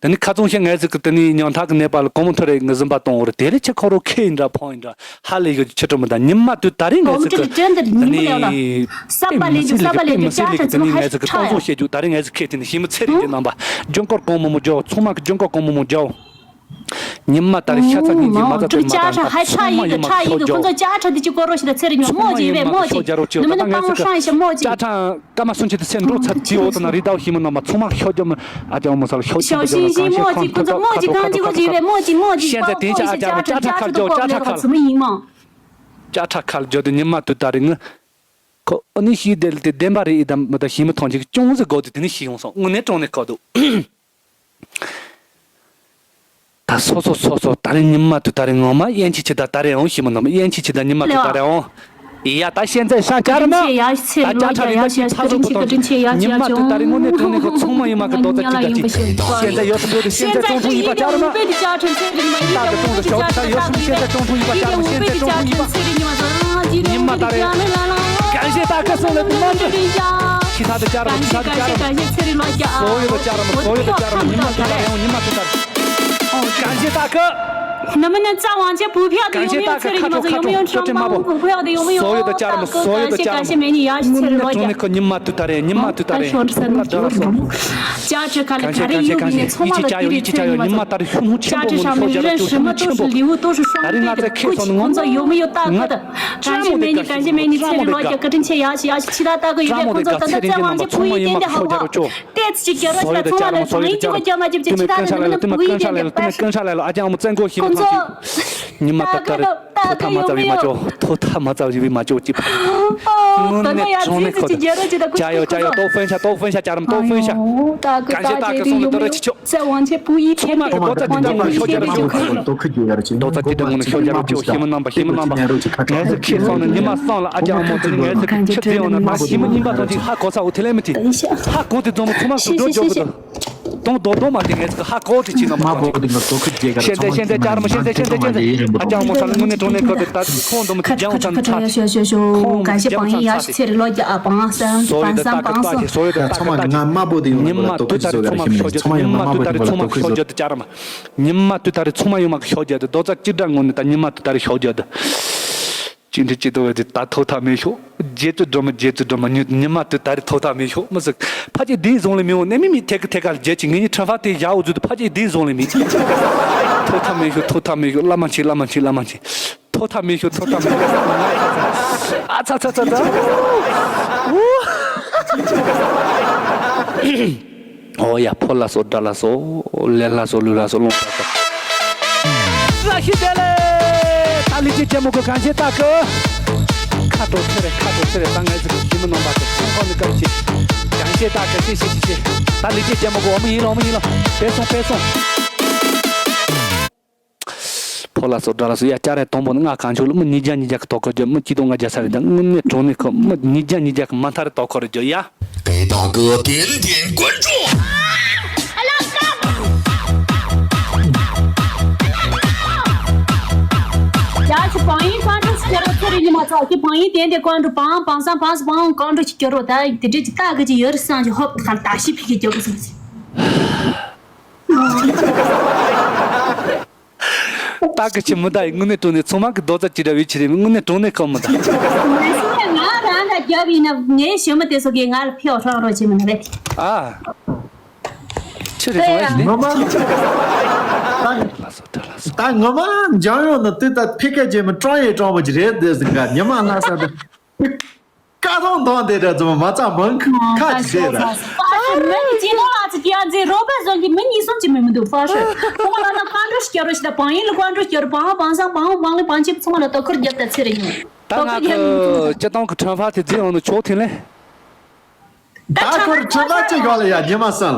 དེ་ནི་ཁ་ཚོང་བཤད་ངས་ཟིག་གི་དེ་ནི་ཉང་ཐག་གི་ནད་པ་ལ་གོང་མོ་ཐོ་རེ་ངི་ཟིན་པ་གཏོང་བར་དེ་ལས་ཆེ་ཁོ་རོ་ཁེ་ཡིན་འདྲ་ཕོང་ཡིན་འདྲ་ཧ་ལས་ཡོད་ཆེ་གྲོ་མི་ད་ཉི་མ་དུས་ད་རེ་ངས་ཟིག་གི་དེ་ནི་བསམ་པ་ལས་རྒྱུ་བསམ་པ་ལས་རྒྱུ་ཅག་ཁྲ་ཚོ་ཧ་ཁྲ། ཁོང་ཚོ་བཤད་རྒྱུ་ད་རེ་ངས་ཟིག་ཁེ་དེ་ནི་ཞི་མི་ཚེ་རིང་གི་རྣམ་པ་ལྗོན་ཀོར་གོང་མོ་མོ་རྒྱོ་ཚང་མ་གི་ལྗོན་ཀོར་གོང་མོ་མོ་རྒྱོ། ཉི་མ་ད་རེ་ཤ་ཚ་ཉིན་གྱི་མ་ཚ་ཚེ་མ་ད་ད་ཚང་མ་ཡིན་མ་ཁྱོ་རྒྱོ། ཁོང་ཚོ་ཅག་ཁྲ་དེ་ཅི་སྐོར་རོ་ཞིག་ད་ཚེ་རིང་ཉོ་མོ་ཅི་ཡིན་པས་མོ་ཅི་ནི་མི་ནི་པང་ཧྲང་ཤ་མོ་ཅི། ཅག་ཁྲ་ཀ་མ་སུན་ཆེ་དེ་སེ་འགྲོ་ཚ་དེ་འོ་ད་ན་རི་དྭགས་ཞི་མི་རྣམ་པ་ཚང་མ་ཁྱོ་རྒྱོ་མི་ཨ་ཅག་མོ་ས་ལ་ཁྱོ་ཅི་ཞའོ་ཤིང་ཤིང་མོ་ཅི་ཁོང་ཚོ་མོ་ཅི་གང་ཅི་གོ་ཅི་ཡིན་པས་མོ་ཅི་མོ་ཅི་ཤེས་ཚེ་དེ་ཅག་ཁྲ་ཁ་རྒྱོ་ཅག་ཁྲ་ཁ་ལ་ཅག་ཁ་ལ་རྒྱོ་དེ་ཉི་མ་དུས་ད་རེ་ངི། ཁོ་ཨ་ནི་ཤི་དེ་ལ་དེ་བདེན་པ་རེད་ཨི་དམ་མི་ད་ཤི་མི་ཐོང་ཅིག་ཅུང་ཟིག་གོ་དེ་དེ་ནི་ཤི་ཡོང་སོང་དངོས་གནས་དྲང་གནས་ཁོ་འདུག་ད་སོ་སོ་སོ་སོ་ད་རེ་ཉི་མ་དུས་ད་རེ་ངོ་མ་ཡན་ཆད་ཆི་ད་ད་རེ་འོང་ཤི་མི་ནམ་ཡན་ཆད་ཆི་ད་ཉི་མ་དུས་ད་རེ་འོང་། ཡ། ད་现在上家了吗？ད་家差点ད去擦手不到。ཉི་མ་དུས་ད་རེས་དངོས་གནས་དྲང་གནས་ཁོ་ཚང་མ་ཡིན་མ་གི་རྡོག་རྩ་གཅིག་སྒྲ་གཅིག现在有什么有的现在中途一把家了吗？ད་个中途小弟，ད有什么现在中途一把家了吗？现在中途一把。ཉི་མ་ད་རེད།感谢大哥送来的妈妈。其他的家了吗？其他的家了吗？所有的家了吗？所有的家了吗？ཉི་མ་དུས་ད་རེད། ཉི་མ་དུས་ད་རེད། 哦，感谢大哥。能不能再往前补票的？有没有车里？你们说有没有车帮我补票的？有没有？大哥，感谢感谢美女，要谢谢罗姐。 ཉི་མ་དུས་ད་རེད། ཉི་མ་དུས་ད་རེད། ད་ད་ར་སོ། 加持看了，感谢感谢感谢。一起加油，一起加油。ཉི་མ་དུས་ད་རེད། ཤུགས་སྣོན་ཆེན་པོ་ངོ་ནས་ཤོག་རྒྱག་རོགས་ཅོ། ཉི་མ་དུས་ད་རེད། 什么都是礼物，都是双倍的。 感谢美女，感谢美女，谢谢罗姐， བཀའ་དྲིན་ཆེ། 要是其他大哥有点工作，咱再往前补一点点好不好？ ཉི་མ་དུས་ད་རེད། ཚང་མ་ལ་བགྲང་ཡིག་གཅིག་པ་རྒྱབ་མ་བཅུག་པ། ཆི་ད་ནི་མི་ནི་བུ་ཡིན་ཏན་ཏན་ཧ་གོ་ས་འོ་ཐི་ལེ་མི་ཏི། ཉི་མ་དུས་ད་རེད། ཐོག་མཐའ་མ་ཚ་བའི་མ་བཅོ་ཅི། དངོས་གནས་དྲང་གནས་ཁོ། 加油加油，多分享多分享，家人们多分享。感谢大哥送的多多气球。 再往前补一点点。 ཚང་མ་གི་རྡོག་རྩ་གཅིག་སྒྲ་ངོ་ནས་ཤོག་རྒྱག་རོགས་ཅོ། རྡོག་རྩ་གཅིག་སྒྲ་ངོ་ནས་ཤོག་རྒྱག་རོགས་ཅོ། ཞི་མི་རྣམ་པ། ཞི་མི་རྣམ་པ། ངལ་གསོ་ཁྱེད་སོང་ནས་ཉི་མ་སང་ལ་ཨ་ཅག་མོ་དེ་ངལ་གསོ་ཁྱེད་ཚེ་ཡོང་ན་ད་ཞི་མི་རྙིང་པ་དང་ཅིག་ཧ་གོ་ས་འོ་ཐི་ལེ་མི་ཏི། ཧ་གོ་དེ་རྫོང་མི་ཚང་མ་གི་སྒྲོ་འཇོག་གི་འདུག་དོང་རྡོག་རྡོག་མ་དེ་ངལ་གསོ་ཧ་གོ་དེ་ཅིག་ན་མ་གོ་ཅིག 现在现在家人们，现在现在现在，ཨ་ཅག་མོ་ས་ལ་དངོས་གནས་དྲང་གནས་ཁོ་དེ་ད་ཁོང་འདུག་མི་དེ་རྒྱང་ཚང་ཚ་དེ། ཁོང་འདུག་མི་རྒྱང་ཚང་ཚ་དེ། 所有的大哥大姐，所有的大哥大姐， 所有的大哥大姐。 ཉི་མ་དུས་ད་རེད། ཚང་མ་ཤོག་རྒྱག་དེ། ཉི་མ་དུས་ད་རེད། ཚང་མ་ཤོག་རྒྱག་དེ། ཅ་ར་མ། ཉི་མ་དུས་ད་རེད། ཚང་མ་ཡོང་མ་གི་ཤོག་རྒྱག་དེ། རྡོག་རྩ་གཅིག་སྒྲ་ངོ་ནས་ད་ཉི་མ་དུས་ད་རེད་ཤོག་རྒྱག་དེ། གཅིག་འདྲི་གཅིག་ཏུ་བས་དེ་ད་ཐོག་མཐའ་མེད་ཤོག་རྗེ་བཙུན་སྒྲོལ་མ། རྗེ་བཙུན་སྒྲོལ་མ། ཉི་མ་དུས་ད་རེད། ཐོག་མཐའ་མེད་ཤོག་མི་ཟིག་ཕ་ཅིག་དེའི་བཟུང་ལས་མི་འོང་། ནས་མི་མི་ཐད་ཀི་ཐད་ཀ་ལ་རྒྱལ་ཅིག་ངེད་གཉིས་ཁྲིམས་ཕ་དེ་བཞག་འོ་ཟུ་དུ་ཕ་ཅིག་དེའི་བཟུང་ལས་མི། ཐོག་མཐའ་མེད་ཤོག་ཐོག་མཐའ་མེད་ཤོག་བླ་མ་མཆིས། བླ་མ་མཆིས། བླ་མ་མཆིས། ཐོག་མཐའ་མེད་ཤོག་ཐོག་མཐའ་མེད་ཤོག་ཨ་ཚ་ཚ་ཚ་ཚ། ཨོ་ཡ། ཕོ་ལ་སོགས་དགྲ་ལ་སོགས། ལས་ལ་སོགས་ལུས་ལ་སོགས། ལོངས་ལ་སོགས། བཀྲ་ཤིས་བདེ་ལེགས། ད་ལི་ཅི་ཅེ་མོ་གོ་གང་ཤེས་ད་གི། ཁ་དྲོ་ཚེ་རེ་ཁ་དྲོ་ཚེ་རེ། ད་ངའི་ཚིག་གི་ཞི་མི་རྣམ་པ་དང་ཚོང་ཁང་ནས་བཀའ་ཆེ། གང་ཤེས་ད་གི་ཤེས་ཤེས་ཤེས་ཤེས། ད་ལི་ཅི་ཅེ་མོ་གོ་འོ་མི་ཡིན་ལ་འོ་མི་ཡིན་ལ། དཔེ་སོང་དཔེ་སོང་། ཕོ་ལ་སོགས་དགྲ་ལ་སོགས། ཡ། སྐྱ་རེ་དང་པོ་ནི་ང་གང་ཆོག་ལ་མི་ཉིས་བརྒྱ་ཉིས་བརྒྱ་གི་ཐོག་ཁར་རྒྱུ། མི་གཅིག་སྟོང་ལྔ་བརྒྱ་ས་རེ་དང་། དངོས་གནས་དྲང་གནས་ཁོ་མི་ཉིས་བརྒྱ་ཉིས་བརྒྱ་གི་མ་མཐའ་རེ་ཐོག་ཁར་རྒྱུ་ཡ། 给大哥点点关注。 ཡ་ཁྱི་བང་ཡིན་ཀོན་ཀྲོ་ཞིག་སྐྱོར་རོགས། ཚེ་རིང་ཉི་མ་ཚོགས་ཀྱི་བང་ཡིན་དེ་འདི་ཀོན་ཀྲོ་བང་བང་སང་བང་སང་བང་ཀོན་ཀྲོ་ཞིག་སྐྱོར་རོགས། ད་དེ་འདྲས་ཀྱི་རྟགས་ཀྱི་ཅི་ཡོད་རེད་བསམ་གྱི་ཧོབ་ཁར་ད་ཤི་ཕི་གི་སྐྱོར་གི་སོང་ཟིག་རྟགས་ཀྱི་ཅི་མི་ད་ཡི། དངོས་གནས་དྲང་གནས་ཚང་མ་གི་རྡོག་རྩ་གཅིག་སྒྲ་བའི་ཆི་རེད། དངོས་གནས་དྲང་གནས་ཁོ་མི་ད། ང་རང་ད་རྒྱབ་ཡིན་ན་ངའི་ཞི་མི་དེ་ཚོ་གིས་ང་ལ་ཕེ་ཨོ་ཧྲང་རོགས་བྱེད་མི་ན་རེད། ཨ། ཆི་རེད་སོང་ཨེ་ཤི་ནི། ངོ་མ། ད་ངོ་མ་འཇང་ཡོང་ན་དུས་ད་ཕི་ཀ་ཅེ་མི་ཀྲང་ཡེ་ཀྲང་མོ་ཅི་རེད་དེ་ཟིག་ག་ཉི་མ་ལྷ་ས་ད། ཀ་ཐོང་ཐོང་དེ་འདྲ་ཙམ་མ་ཚ་མང་ཁ་ཁ་ཅི་དེ་ད། ཕ་ཤི་མི་ནི་ཅི་ནོ་ལ་ཅི་ཀྱི་ཨ་ཛི་རོ་པ་ཟོན་གྱི་མི་གཉིས་གསུམ་ཅི་མི་མི་འདུག་ཕ་ཤི་ཁོང་ལ་ན་ཀོན་ཀྲོ་ཞིག་སྐྱོར་རོགས་ཞིག་ད་བང་ཡིན་ལ་ཀོན་ཀྲོ་སྐྱོར་བང་བང་སང་བང་བང་ལི་བང་ཆེ་ཚང་མ་ལ་ལྟོ་ཁུར་རྒྱབ་ད་ཚེ་རིང་ཉི་མ། ད་ང་གི་སྤྱི་བཏང་གི་ཁྲོན་ཧྥ་དེ་རྫི་ཡོང་ནི་ཆོག་ཐེངས་ལེ། ད་ཁོར་ཁྲོན་ཧྥ་ཅིག་ཡོད་ལ་ཡ་ཉི་མ་སང་།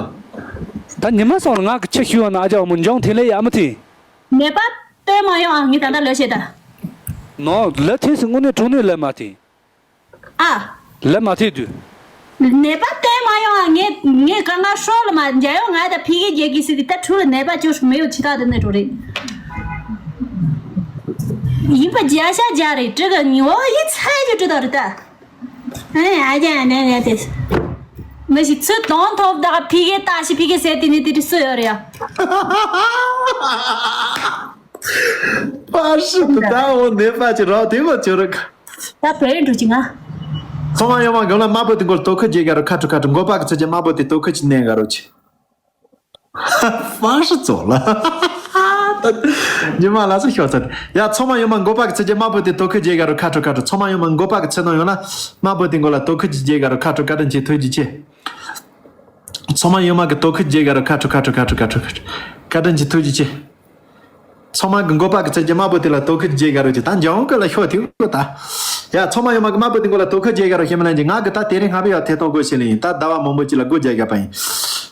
ད་ཉི་མ་སང་ལ་ང་གི་ཆི་ཞུ་བ་ན་ཨ་ཅག་མོ་འཇང་ཐེངས་ལེ་ཡ་མི་ཐེངས། ནད་པ་སྟོན་མ་ཡོང་ཨ། ངས་ད་ལྟ་ལོས་བྱེད་ད། ནོ་ལ་ཐེངས་སུ་དངོས་གནས་དྲང་གནས་ལ་མ་ཐེངས། ཨ། ལ་མ་ཐེངས་དུས། ནད་པ་སྟོན་མ་ཡོང་ཨ། ངས་ངས་ག་ང་ཧྲོ་ལ་མ་འཇལ་ཡོང་ང་ད་ཕི་གེ་རྒྱལ་གི་སི་དེ་ད་ཁྲུ་ལ་ནད་པ་ཅོ་མེ་ཡོ་ཆི་ད་དེ་ནས་འགྲོ་རེད། ཡིན་པ་བརྒྱ་ཤ་བརྒྱ་རེད་དྲི་ག་ཉི་འོ་ཡི་ཚ་ཡི་དྲི་ད་རེད་ད། ཨ་ཡ་ནས་ནས་དེ། མི་ཞིག་ཚུར་གདོང་ཐོབ་ད་ཕི་གེ་ལྟ་ཞིག་ཕི་གེ་ཟེར་དེ་ནི་དེ་དུས་སུ་ཡོད་རེད་ཡ། པ་ཧྲི་ད་འོ་ནས་པ་ཅི་རོ་དེ་མ་ཅི་རོ། ད་བེ་རི་འགྲོ་ཅི་ང་། ཚང་མ་ཡོང་མ་གང་ལ་དམར་པོ་དེ་མགོ་ལ་དོ་ཁུར་རྒྱས་ག་རུ་ཁ་ཁྲོ་ཁ་ཁྲོ་མགོ་པ་གི་ཚེ་རྒྱ་དམར་པོ་དེ་དོ་ཁུར་ཅི་ནས་ག་རུ་ཅི། ཧྥང་ཧྲི་ཙོ་ལ། ཉི་མ་ལ་སུ་ཤོར་ཚར། ཡ་ཚང་མ་ཡོང་མ་མགོ་པ་གི་ཚེ་རྒྱ་དམར་པོ་དེ་དོ་ཁུར་རྒྱས་ག་རུ་ཁ་ཁྲོ་ཁ་ཁྲོ། ཚང་མ་ཡོང་མ་མགོ་པ་གི་ཚེ་ནང་ཡོང་ལ་དམར་པོ་དེ་མགོ་ལ་དོ་ཁུར་གྱི་རྒྱས་ག་རུ་ཁ་ཁྲོ་བཀའ་དྲིན་ཆེ་ཐུགས་རྗེ་ཆེ། ཚང་མ་ཡོང་མ་གི་དོ་ཁུར་རྒྱས་ག་རུ་ཁ་ཁྲོ་ཁ་ཁྲོ་ཁ་ཁྲོ་ཁ་ཁྲོ་ཁ་ཁྲོ། བཀའ་དྲིན་ཆེ་ཐུགས་རྗེ་ཆེ། ཚང་མ་གི་མགོ་པ་གི་ཚེ་རྒྱ་དམར་པོ་དེ་ལ་དོ་ཁུར་རྒྱས་ག་རུ་ཅི་ད་འཇང་ཀི་ལ་ཤོག་ཐིག་གོ་ད། ཡ་ཚང་མ་ཡོང་མ་གི་དམར་པོ་དེ་མགོ་ལ་དོ་ཁུར་རྒྱས་ག་རུ་ཤེས་མི་ལན་གྱི་ང་གི་ད་དེ་རིང་ང་བི་ཡ་ཐེ་གཏོང་དགོས་ཤེས་ལེ་ཡིན། ད་ཟླ་བ་མང་པོ་ཅི་ལ་སྒོ་རྒྱག་ག་པ་ཡིན།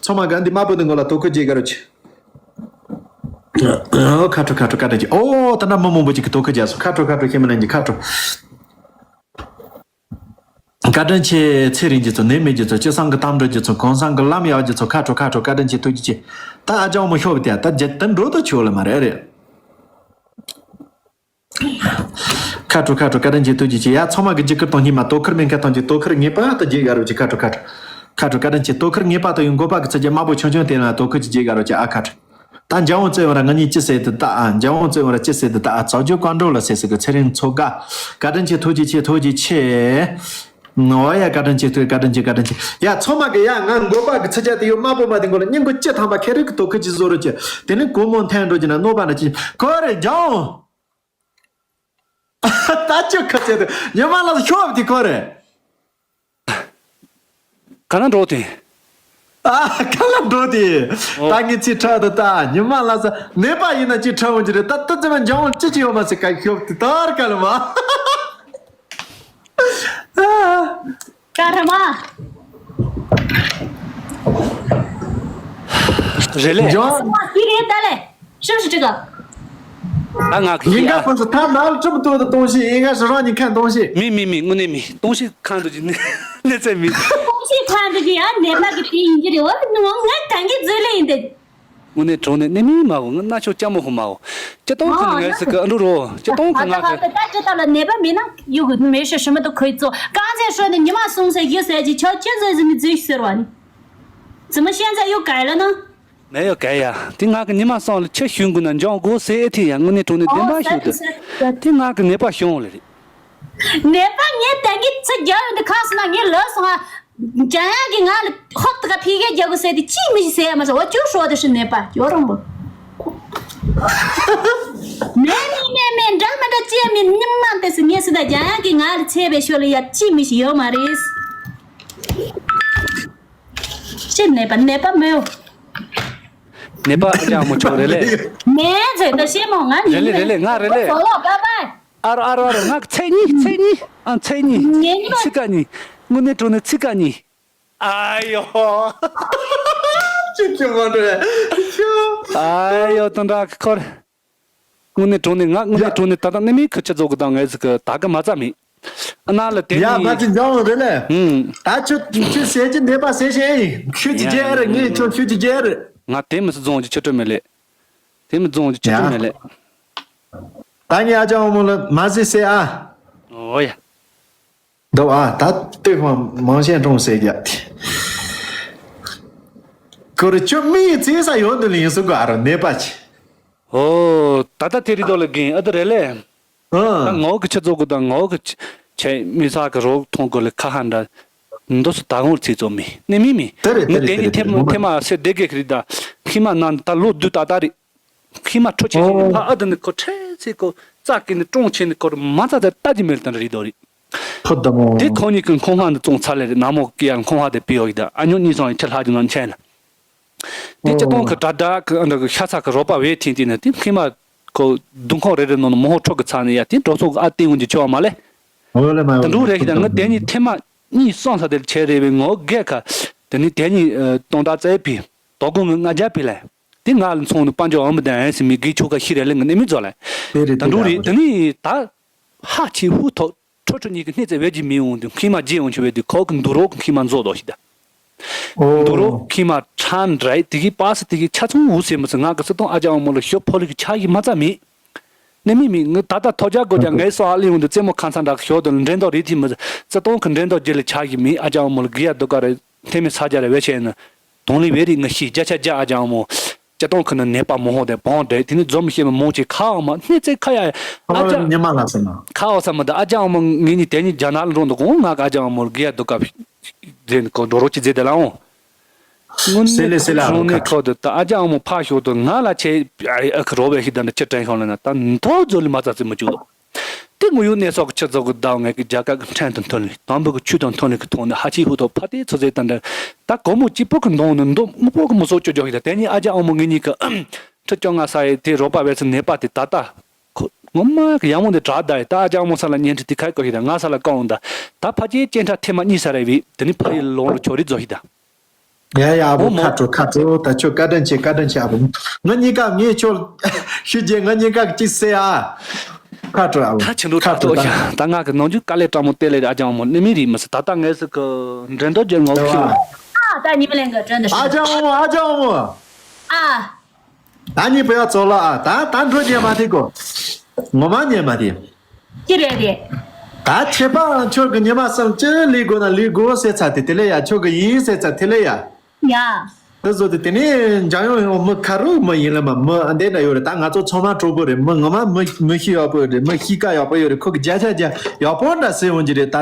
ཚང་མ་གི་འདི་དམར་པོ་དེ་མགོ་ལ་དོ་ཁུར་རྒྱས་ག་རུ་ཅི། ཨོ་ཁ་ཁྲོ་ཁ་ཁྲོ་ཁ་ཁྲོ་ཅི། ཨོ་ད་འདྲ་མི་མང་པོ་ཅིག་གི་དོ་ཁུར་རྒྱས་སོང་། ཁ་ཁྲོ་ཁ་ཁྲོ་ཤེས་མི་ལན་གྱི་ཁ་ཁྲོ། བཀའ་དྲིན་ཆེ། ཚེ་རིང་རྒྱུ་ཚོ། ནད་མེད་རྒྱུ་ཚོ། སྤྱི་བསང་གི་གཏམ་འགྲོ་རྒྱུ་ཚོ། གོང་སང་གི་ལམ་ཡག་རྒྱུ་ཚོ། ཁ་དྲོ་ཁ་དྲོ། བཀའ་དྲིན་ཆེ། ཐུགས་རྗེ་ཆེ། ད་ཨ་ཅག་མོ་ཤོབ་དེ་ད་རྒྱ་ད་འགྲོ་ད་ཆོག་ལ་མ་རེད་རེད། ཁ་དྲོ་ཁ་དྲོ། བཀའ་དྲིན་ཆེ། ཐུགས་རྗེ་ཆེ། ཡ་ཚང་མ་གི་རྒྱུ་སྐར་དང་སྙིང་མ་དོ་ཁུར་མེད་མཁན་ཐམས་ཅད་དོ་ཁུར་ངེས་པར་དུ་རྒྱུ་དགའ་རོགས་ཀྱི། ཁ་དྲོ་ཁ་དྲོ། ཁ་དྲོ། བཀའ་དྲིན་ཆེ། དོ་ཁུར་ངེས་པར་དུ་ཡོང་། མགོ་པ་གི་ཚུལ་གྱི་དམར་པོ་ཆུང་ཆུང་དེ་ལ་དོ་ཁུར་གྱི་རྒྱུ་དགའ་རོགས་ཀྱི། ཨ་ཁ་དྲོ། ད་འཇམ་དབྱངས་བརྩེ་བ་ར་ང་གཉིས་ཅི་ཟེར་དུ་ད་ཨ། འཇམ་དབྱངས་བརྩེ་བ་ར་ཅི་ཟེར་དུ་ད་ཨ། རྩ་རྒྱུ་བཀའ་འགྲོ་ལ་ཟེར་ཟེར་གི་ཚེ་རིང་མཚོ་དགའ། བཀའ་དྲིན་ཆེ། ཐུགས་རྗེ་ཆེ། ཐུགས་རྗེ་ཆེ། ཨོ་ཡ། བཀའ་དྲིན་ཆེ། ཐུགས། བཀའ་དྲིན་ཆེ། བཀའ་དྲིན་ཆེ། ཡ་ཚང་མ་གི་ཡ། ང་མགོ་པ་གི་ཚུལ་ཅག་དེ་ཡོད་དམར་པོ་མ་དེ་མགོ་ལ་སྙིང་གི་ལྕི་ཐང་པ་ཁེ་རི་གི་དོ་ཁུར་གྱི་བཟོ་རོགས་ཀྱི། དེ་ནི་གོ་མོ་འཐེན་འགྲོ་གྱི་ན་གནོད་པ་ན་ཅི་ཁོ་རེ་འཇམ། ད་ཅོ་ཁ་ཚད་དུ་ཉི་མ་ལ་ཤོབ་དེ་ཁོ་རེ། ག་ན་འགྲོ་དེ། ཨ་ག་ལ་འགྲོ་དེ། ཨོ། ད་ངས་ཚིག་ཁྲག་ཏུ་ད་ཉི་མ་ལ་ས་ནད་པ་ཡིན་ན་ཅི་ཁྲག་འོང་གི་རེད། ད་ད་ཙམ་འཇམ་ཅི་ཅི་ཡོད་མ་ཟེར་ག་ཤོབ་དེ་ད་ར་ག་ལ་མ། ཀ་ར་མ། རེད་ལེ། འཇམ། སི་རེད་ད་ལེ། ཤམ་ཤི་ཀྲི་ག། ད་ང་གི་ཡིན་ག་ཕོ་སི་ཐ་ནལ་ཁྲིམས་ཐོག་ཏུ་གཏོང་ཤིག་ཡིན་ག་ཞི་རང་ཉིན་ཁན་གཏོང་ཤིག་མི་མི་མི་དངོས་གནས་མི་གཏོང་ཤིག་ཁང་དུ་ཅི་གནས་ཚད་མི། གཏོང་ཤིག་ཁང་དུ་ཅི་ཡང་ནད་པ་གི་དེ་ཡིན་གྱི་རེད་བ། ང་གང་གི་རྫུན་ལས་ཡིན་ཏེ། དངོས་གནས་གྲོང་ནས་གནས་མི་མ་འོ་ང་རྣ་ཆོག་ལྕམ་མོ་ཧོ་མ་འོ། སྤྱི་སྟོང་ཁ་ནས་ངལ་སི་ཀི་ཨ་འགྲོ་རོ། སྤྱི་སྟོང་ཁ་ང་ཁ། ད་ཅི་ད་ལ་ནད་པ་མེད་ན་ཡུ་གུ་མེ་ཤ་ཤི་མ་ཏོ་ཁོའི་ཚོ་གང་ཚེ་ཤོད་ནས་ཉི་མ་སོང་ཟེར་ཡོད་ཟེར་གྱི་ཆོག་ཅི་ཟེར་ཟེར་མི་རྫུན་ཟེར་བ་ནི། ཙི་མ་ཤན་ཚ་ཡོད་ག་ལ་ན། མེ་ཡོད་ག་ཡ། དེ་ང་གི་ཉི་མ་སོང་ལ་ཆ་ཤུན་གུ་ན་འཇོང་གོ་ཟེར་ཨེ་ཐི་ཡ་དངོས་གནས་གྲོང་ནས་བདེན་པ་ཤོད་དེ། དེ་ང་གི་ནད་པ་ཤོང་ལེ་རེད། ནད་པ་ངས་ད་གི་ཚ་རྒྱག་ཡོད་འདི་ཁ་སོང་ན་ངས་ལོས་སོང་ང་། འཇམ་དབྱངས་ཀྱིས་ང་ལ་ཧོབ་ཏེ་ག་ཕི་གའི་རྒྱག་དགོས་ཟེར་ཏེ་ཅིས་མི་ཤེས་ཟེར་ཡ་མ་ཤེས། འོ་ཅུ་ཧྲོ་དེ་ཧྲི་ནད་པ་ཡོད་རང་པོ། མེད་མེད་མེད་མེད། འདྲ་མི་འདྲ་ཅི་ཡ་མེད། སྙིང་མ་དེ་སུ་ངས་སུ་ད་འཇམ་དབྱངས་ཀྱིས་ང་ལ་ཚད་པའི་ཤོ་ལ་ཡ་ཅིས་མི་ཤེས་ཡོད་མ་རེད། ཅི་ནད་པ་ནད་པ་མེད་འོ། ནད་པ་ཨ་ཅག་མོ་ཆོག་རེད་ལེ། མེད་ཟེར་ད་ཤེས་མོ་ང་རེད་ལེ་རེད་ལེ། ང་རེད་ལེ། ཨ་རོ་ཨ་རོ་ཨ་རོ། ང་ཚེས་གཉིས་ཚེས་གཉིས། ཨ་ཚེས་གཉིས། ངེད་གཉིས་པ། ཚིག་ཀ་གཉིས། དངོས་གནས་དྲང་གནས་ཚིག་ཀ་གཉིས། ཨ་ཡོ། ཅི་ཅི་མ་འདྲ། ཨ་ཡོ་དོན་དག་ཁོར། དངོས་གནས་དྲང་གནས་ང་དངོས་གནས་དྲང་གནས་ད་ལྟ་གནས་མིན་ཁུ་ཆ་རྫོགས་གི་དང་ངས་ཟིག་གི་ད་གི་མ་རྩ་མེད། ཨ་ན་ལ་དེ་ཡ་ནི་ཕ་ཅི་འཇང་རེད་ལེ། ཨུམ། ད་ཁྱོད་ཁྱོད་ཟས་ཀྱི་འདས་པ་ཟས་ཤེས་ཨེ། ཁྱོད་ཀྱི་རྒྱལ་རེད། ངས་ཁྱོད་ཁྱོད་ཀྱི་རྒྱལ་རེད། ང་དེ་མི་སྲིད་རྫོང་གི་ཆུ་ཁྲོད་མེད་ལེ། དེ་མི་རྫོང་གི་ཆུ་ཁྲོད་མེད་ལེ། ད་ངས་ཨ་ཅག་དབང་མོ་ལ་མ་ཟེར་ཟེར་ཨ། ཨོ་ཡ། འདུག་ཨ། ད་ལྟོས་ཧོ་མང་ཤེས་འགྲོང་ཟེར་རྒྱ། ཁོ་རུ་ཁྱོད་མི་ཡི་ཚེ་ས་ཡོང་དུ་ལ་ཡིན་སུ་གོ་ཨ་རོ་ནད་པ་ཆེ། ཨོ། ད་ལྟ་དེ་རི་དོ་ལ་གིན་ཨ་ད་རེ་ལེ། ཨ། ད་ངོ་གི་ཆ་ཚོགས་གི་དང་ངོ་གི་ཆ་མི་ས་གི་རོགས་མཐོང་གི་ལ་ཁ་ཧ་འདྲ། འདོ་སུ་ད་ངོར་ཚེ་ཚོ་མི་གནས་མི་མི། དེ་རེད་ངི་དེ་དེ་རེད་ནི་དེ་ཐེ་རེད་མ་ངོ་མ། ཐེ་མ་སེ་དེ་གེ་གི་རི་ད། ཁི་མ་ན་ད་ལོ་དུ་ད་ད་རི། ཁི་མ་ཁྲོ་ཆེ་ཆེ་ཨོ། ཕ་ཨ་ད་ནི་ཁོ་ཁྲེ་ཚེ་ཁོ་རྩ་གི་ནི་ཀྲོང་ཆེ་ནི་ཁོ་མ་རྩ་ད་ལྟ་ཅི་མེད་ད་རི་དོ་རི། ཕུ་ད་མོ། དེ་ཁོ་གཉིས་ཀྱི་ཁོང་ཧ་འདི་བཙོང་ཚར་ལེ་རེད། ན་མོ་ཀི་ཡ་ཁོང་ཧ་དེ་པི་ཡོ་གི་ད་ཨ་ཉོ་གཉིས་སོང་ཡི་ཁྲི་ལྷ་གི་ནང་ཆེན་ལ། དེ་སྤྱི་སྟོང་གི་དྲ་དྲ་གི་ཨ་འདྲ་གི་ཤ་ཚ་གི་རོགས་པ་བས་ཐིན་ཏིན་ན་དེ་ཁི་མ་ཁོ་དུང་ཁོང་རེ་རེ་ནང་ནས་མོ་ཧོ་ཁྲོ་གི་ཚ་ནི་ཡ་དེ་འགྲོ་སོང་གི་ཨ་ཏིང་འོན་གྱི་ཆོ་བ་མ་ལེ། ཨོ་ལེ་མ་ད་འགྲོ་རེ་ཤི་ད་ངི་དེ་གཉིས་ཐེ་མ་གཉིས་སོང་ས་དེ་ཆེ་རེ་བའི་ངོ་རྒས་ཁ། དེ་ནི་དེ་གཉིས་སྟོང་དྲག་རྩེ་ཕི་དོ་དགོང་ངི་ང་རྒྱ་ཕི་ལེ། དེ་ང་ལ་མཚོན་ནི་དཔལ་འབྱོར་འོང་མི་ལྡན་ཨེ་སི་མི་དགེ་ཆོ་ག་ཤི་རེ་ལེ་ངི་ནི་མི་ཛོ་ལེ། དེ་རེད་ད་དེ་འགྲོ་རེད་རེད་ད་ནི་ད། ཧ་ཆི་ཧུ་ཐོ། ཁྲོ་ཁྲོ་གཉིས་ཀྱི་སྣེ་རྩེ་བས་ཀྱི་མི་འོང་དུས་ཁི་མ་རྗེས་འོང་ཆུ་བས་དུས་ཁོ་གི་འདུག་རོགས་ཀྱི་ཁི་མ་མཛོ་དོ་ཞིག་ད། འདུག་རོགས་ཁི་མ་ཁྲན་རེད་དེ་གི་པ་སི་དེ་གི་ཆ་ཚང་འུ་སེ་མི་སི་ང་གི་སི་སྟོང་ཨ་ཅག་ཨ་མོ་ལ་ཞོ་ཕོ་ལི་གི་ཆ་ཡི་མ་རྩ་མེད། ནི་མི་མི་ངི་ད་ལྟ་ཐོ་ཅག་གོ་ཅག་ངའི་སོ་ཨ་ལི་འོང་དུས་རྩེ་མོ་ཁ་ཚ་འདྲ་གི་ཞོ་དོ་ལ་འདྲེན་དོ་རེད་ཐི་མི་སི་སི་སྟོང་གི་འདྲེན་དོ་རྗེས་ལ་ཆ་ཡི་མི་ཨ་ཅག་ཨ་མོ་ལ་གི་ཡ་དུ་ག་རེད། ཐེ་མི་ས་རྒྱ་རེ་བས་ཆེ་ན། དོང་ལི་བེ་རི་ང་ཤི་རྒྱ་ཆ་རྒྱ་ཨ་ཅང་མོ། ཅ་དོང་ཁ་ན་ནེ་པ་མོ་ཧོ་དེ་བོང་དེ་དེ་ནི་འཛོམས་ཤེས་མ་མོ་ཅི་ཁ་འོ་མ་སྣེ་རྩེ་ཁ་ཡ་ཨ་ཨ་ཅང་ཉི་མ་ལ་ས་ན། ཁ་འོ་ས་མ་ད་ཨ་ཅང་མོ་ངེ་ཉི་དེ་ཉི་རྒྱ་ནག་ལ་འགྲོ་འདུག་གོང་ང་ག་ཨ་ཅང་མོ་གི་ཡ་དུ་ཀ་ཟེ་ནི་ཁོ་འགྲོ་རོགས་ཅི་ཟེ་དེ་ལ་འོ། དངོས་སེ་ལེ་སེ་ལ་གནས་རོགས་ནི་ཁོ་དེ་ད་ཨ་ཅང་མོ་ཕ་ཤོག་དུ་ང་ལ་ཆེ་ཨ་ཁ་རོ་བའི་ཤི་ད་ནི་ཅི་དྲན་ཤོང་ལ་ན་ད་མཐོ་རྫོ་ལི་མ་ཙ་ཙི་མ་བཅུག་དོ། དེ་དངོས་ཡོད་གནས་སོགས་ཀྱི་ཆུ་ཚོད་ཀྱི་ཟླ་བ་ལྔ་གི་རྒྱ་གར་གྱི་ཕྲན་དུ་མཐུན་ལས་དང་པོ་གི་ཆུ་དང་མཐུན་ལས་ཀྱི་ཐོག་ནས་ཧ་ཅི་ཧུ་ཐོག་ཕ་དེ་ཚོ་ཟེར་དང་འདྲ། ད་གོ་མོ་གཅིག་པོ་གི་མདོང་ནས་མདོ་སྨུག་པོ་གི་མི་སོགས་ཅོ་ཅོ་ཡིན་ད་དེ་ནི་ཨ་ཅག་ཨ་མོ་ངེད་གཉིས་ཀྱི་ཁྲི་བཅོ་ལྔ་ས་ཡི་དེ་རོགས་པ་བས་ཚུ་ནད་པ་དེ་ད་ལྟ་ཁོ་ངོ་མ་གི་ཡག་མོ་འདི་དྲག་ད་ཡི་ད་ཨ་ཅག་ཨ་མོ་ས་ལ་བརྙན་འཕྲིན་དེ་ཁ་ཡི་བཀོད་ཤིག་ད་ང་ས་ལ་བཀའ་འོང་ད་ད་ཕ་ཅེ་ཅེན་ཁྲ་ཐེ་མ་གཉིས་ས་རེ་བི་དེ་ནི་ཕ་ཡི་ལོང་ལ་ཆོ་རི་རྫོ་ཤིག་ད། ཡ་ཡ་ཨ་བོ་ཨོ་མོ། ཁ་དྲོ་ཁ་དྲོ། ད་ཁྱོད་བཀའ་དྲིན་ཆེ་བཀའ་དྲིན་ཆེ་ཨ་བོ། ང་གཉིས་ཀ་ངས་ཁྱོད་ཞུ་རྒྱུ་ང་གཉིས་ཀ་གཅིག་ཟེར་ཨ། ཁ་དྲོ་ཨ། ད་ཕྱི་དྲོ་ཁ་དྲོ་ད་ཡ། ད་ང་གི་ནང་ཆུ་དཀའ་ལས་དྲང་མོ་དེ་ལས་ཨ་ཅང་མོ་ནི་མི་རིགས་མི་སྲིད་ད་ལྟ་ངས་སི་གི་འགྲན་ཐོ་རྒྱལ་ངོ་ཁྱོད། ཨ་ད་ཉི་མ་ལན་གི་དྲན་དུ་ཨ་ཅང་མོ་ཨ་ཅང་མོ། ཨ། ད་ཉི་པ་ཡ་ཚོ་ལ་ཨ་ད་ད་འགྲོ་ཉན་མ་དེ་གོ། ངོ་མ་ཉན་མ་དེ། ཅི་རེད་དེ། ད་ཁྱེད་པའང་ཁྱོད་ཀྱི་ཉི་མ་སང་ཅི་ལས་དགོས་ན་ལས་དགོས་ཟེར་ཚ་དེ་དེ་ལས་ཡ་ཁྱོད་ཀྱི་ཡིན་ཟེར་ཚ་དེ་ལས་ཡ། ཡ། དེ་བཟོ་དེ་དེ་ནས་འཇམ་ཡོང་ཡོང་མི་ཁ་རུ་མི་ཡིན་ལ་མ་མི་འདི་འདྲ་ཡོད་རེད། ད་ང་ཚོ་ཚང་མ་གྲོགས་པོ་རེད། མི་ངོ་མ་མི་མི་ཤི་ཡག་པོ་ཡོད་རེད། མི་ཤི་ཀ་ཡག་པོ་ཡོད་རེད། ཁོ་གི་བརྒྱ་ཆ་བརྒྱ་ཡག་པོ་འདྲ་ཟེར་འོང་གི་རེད། ད་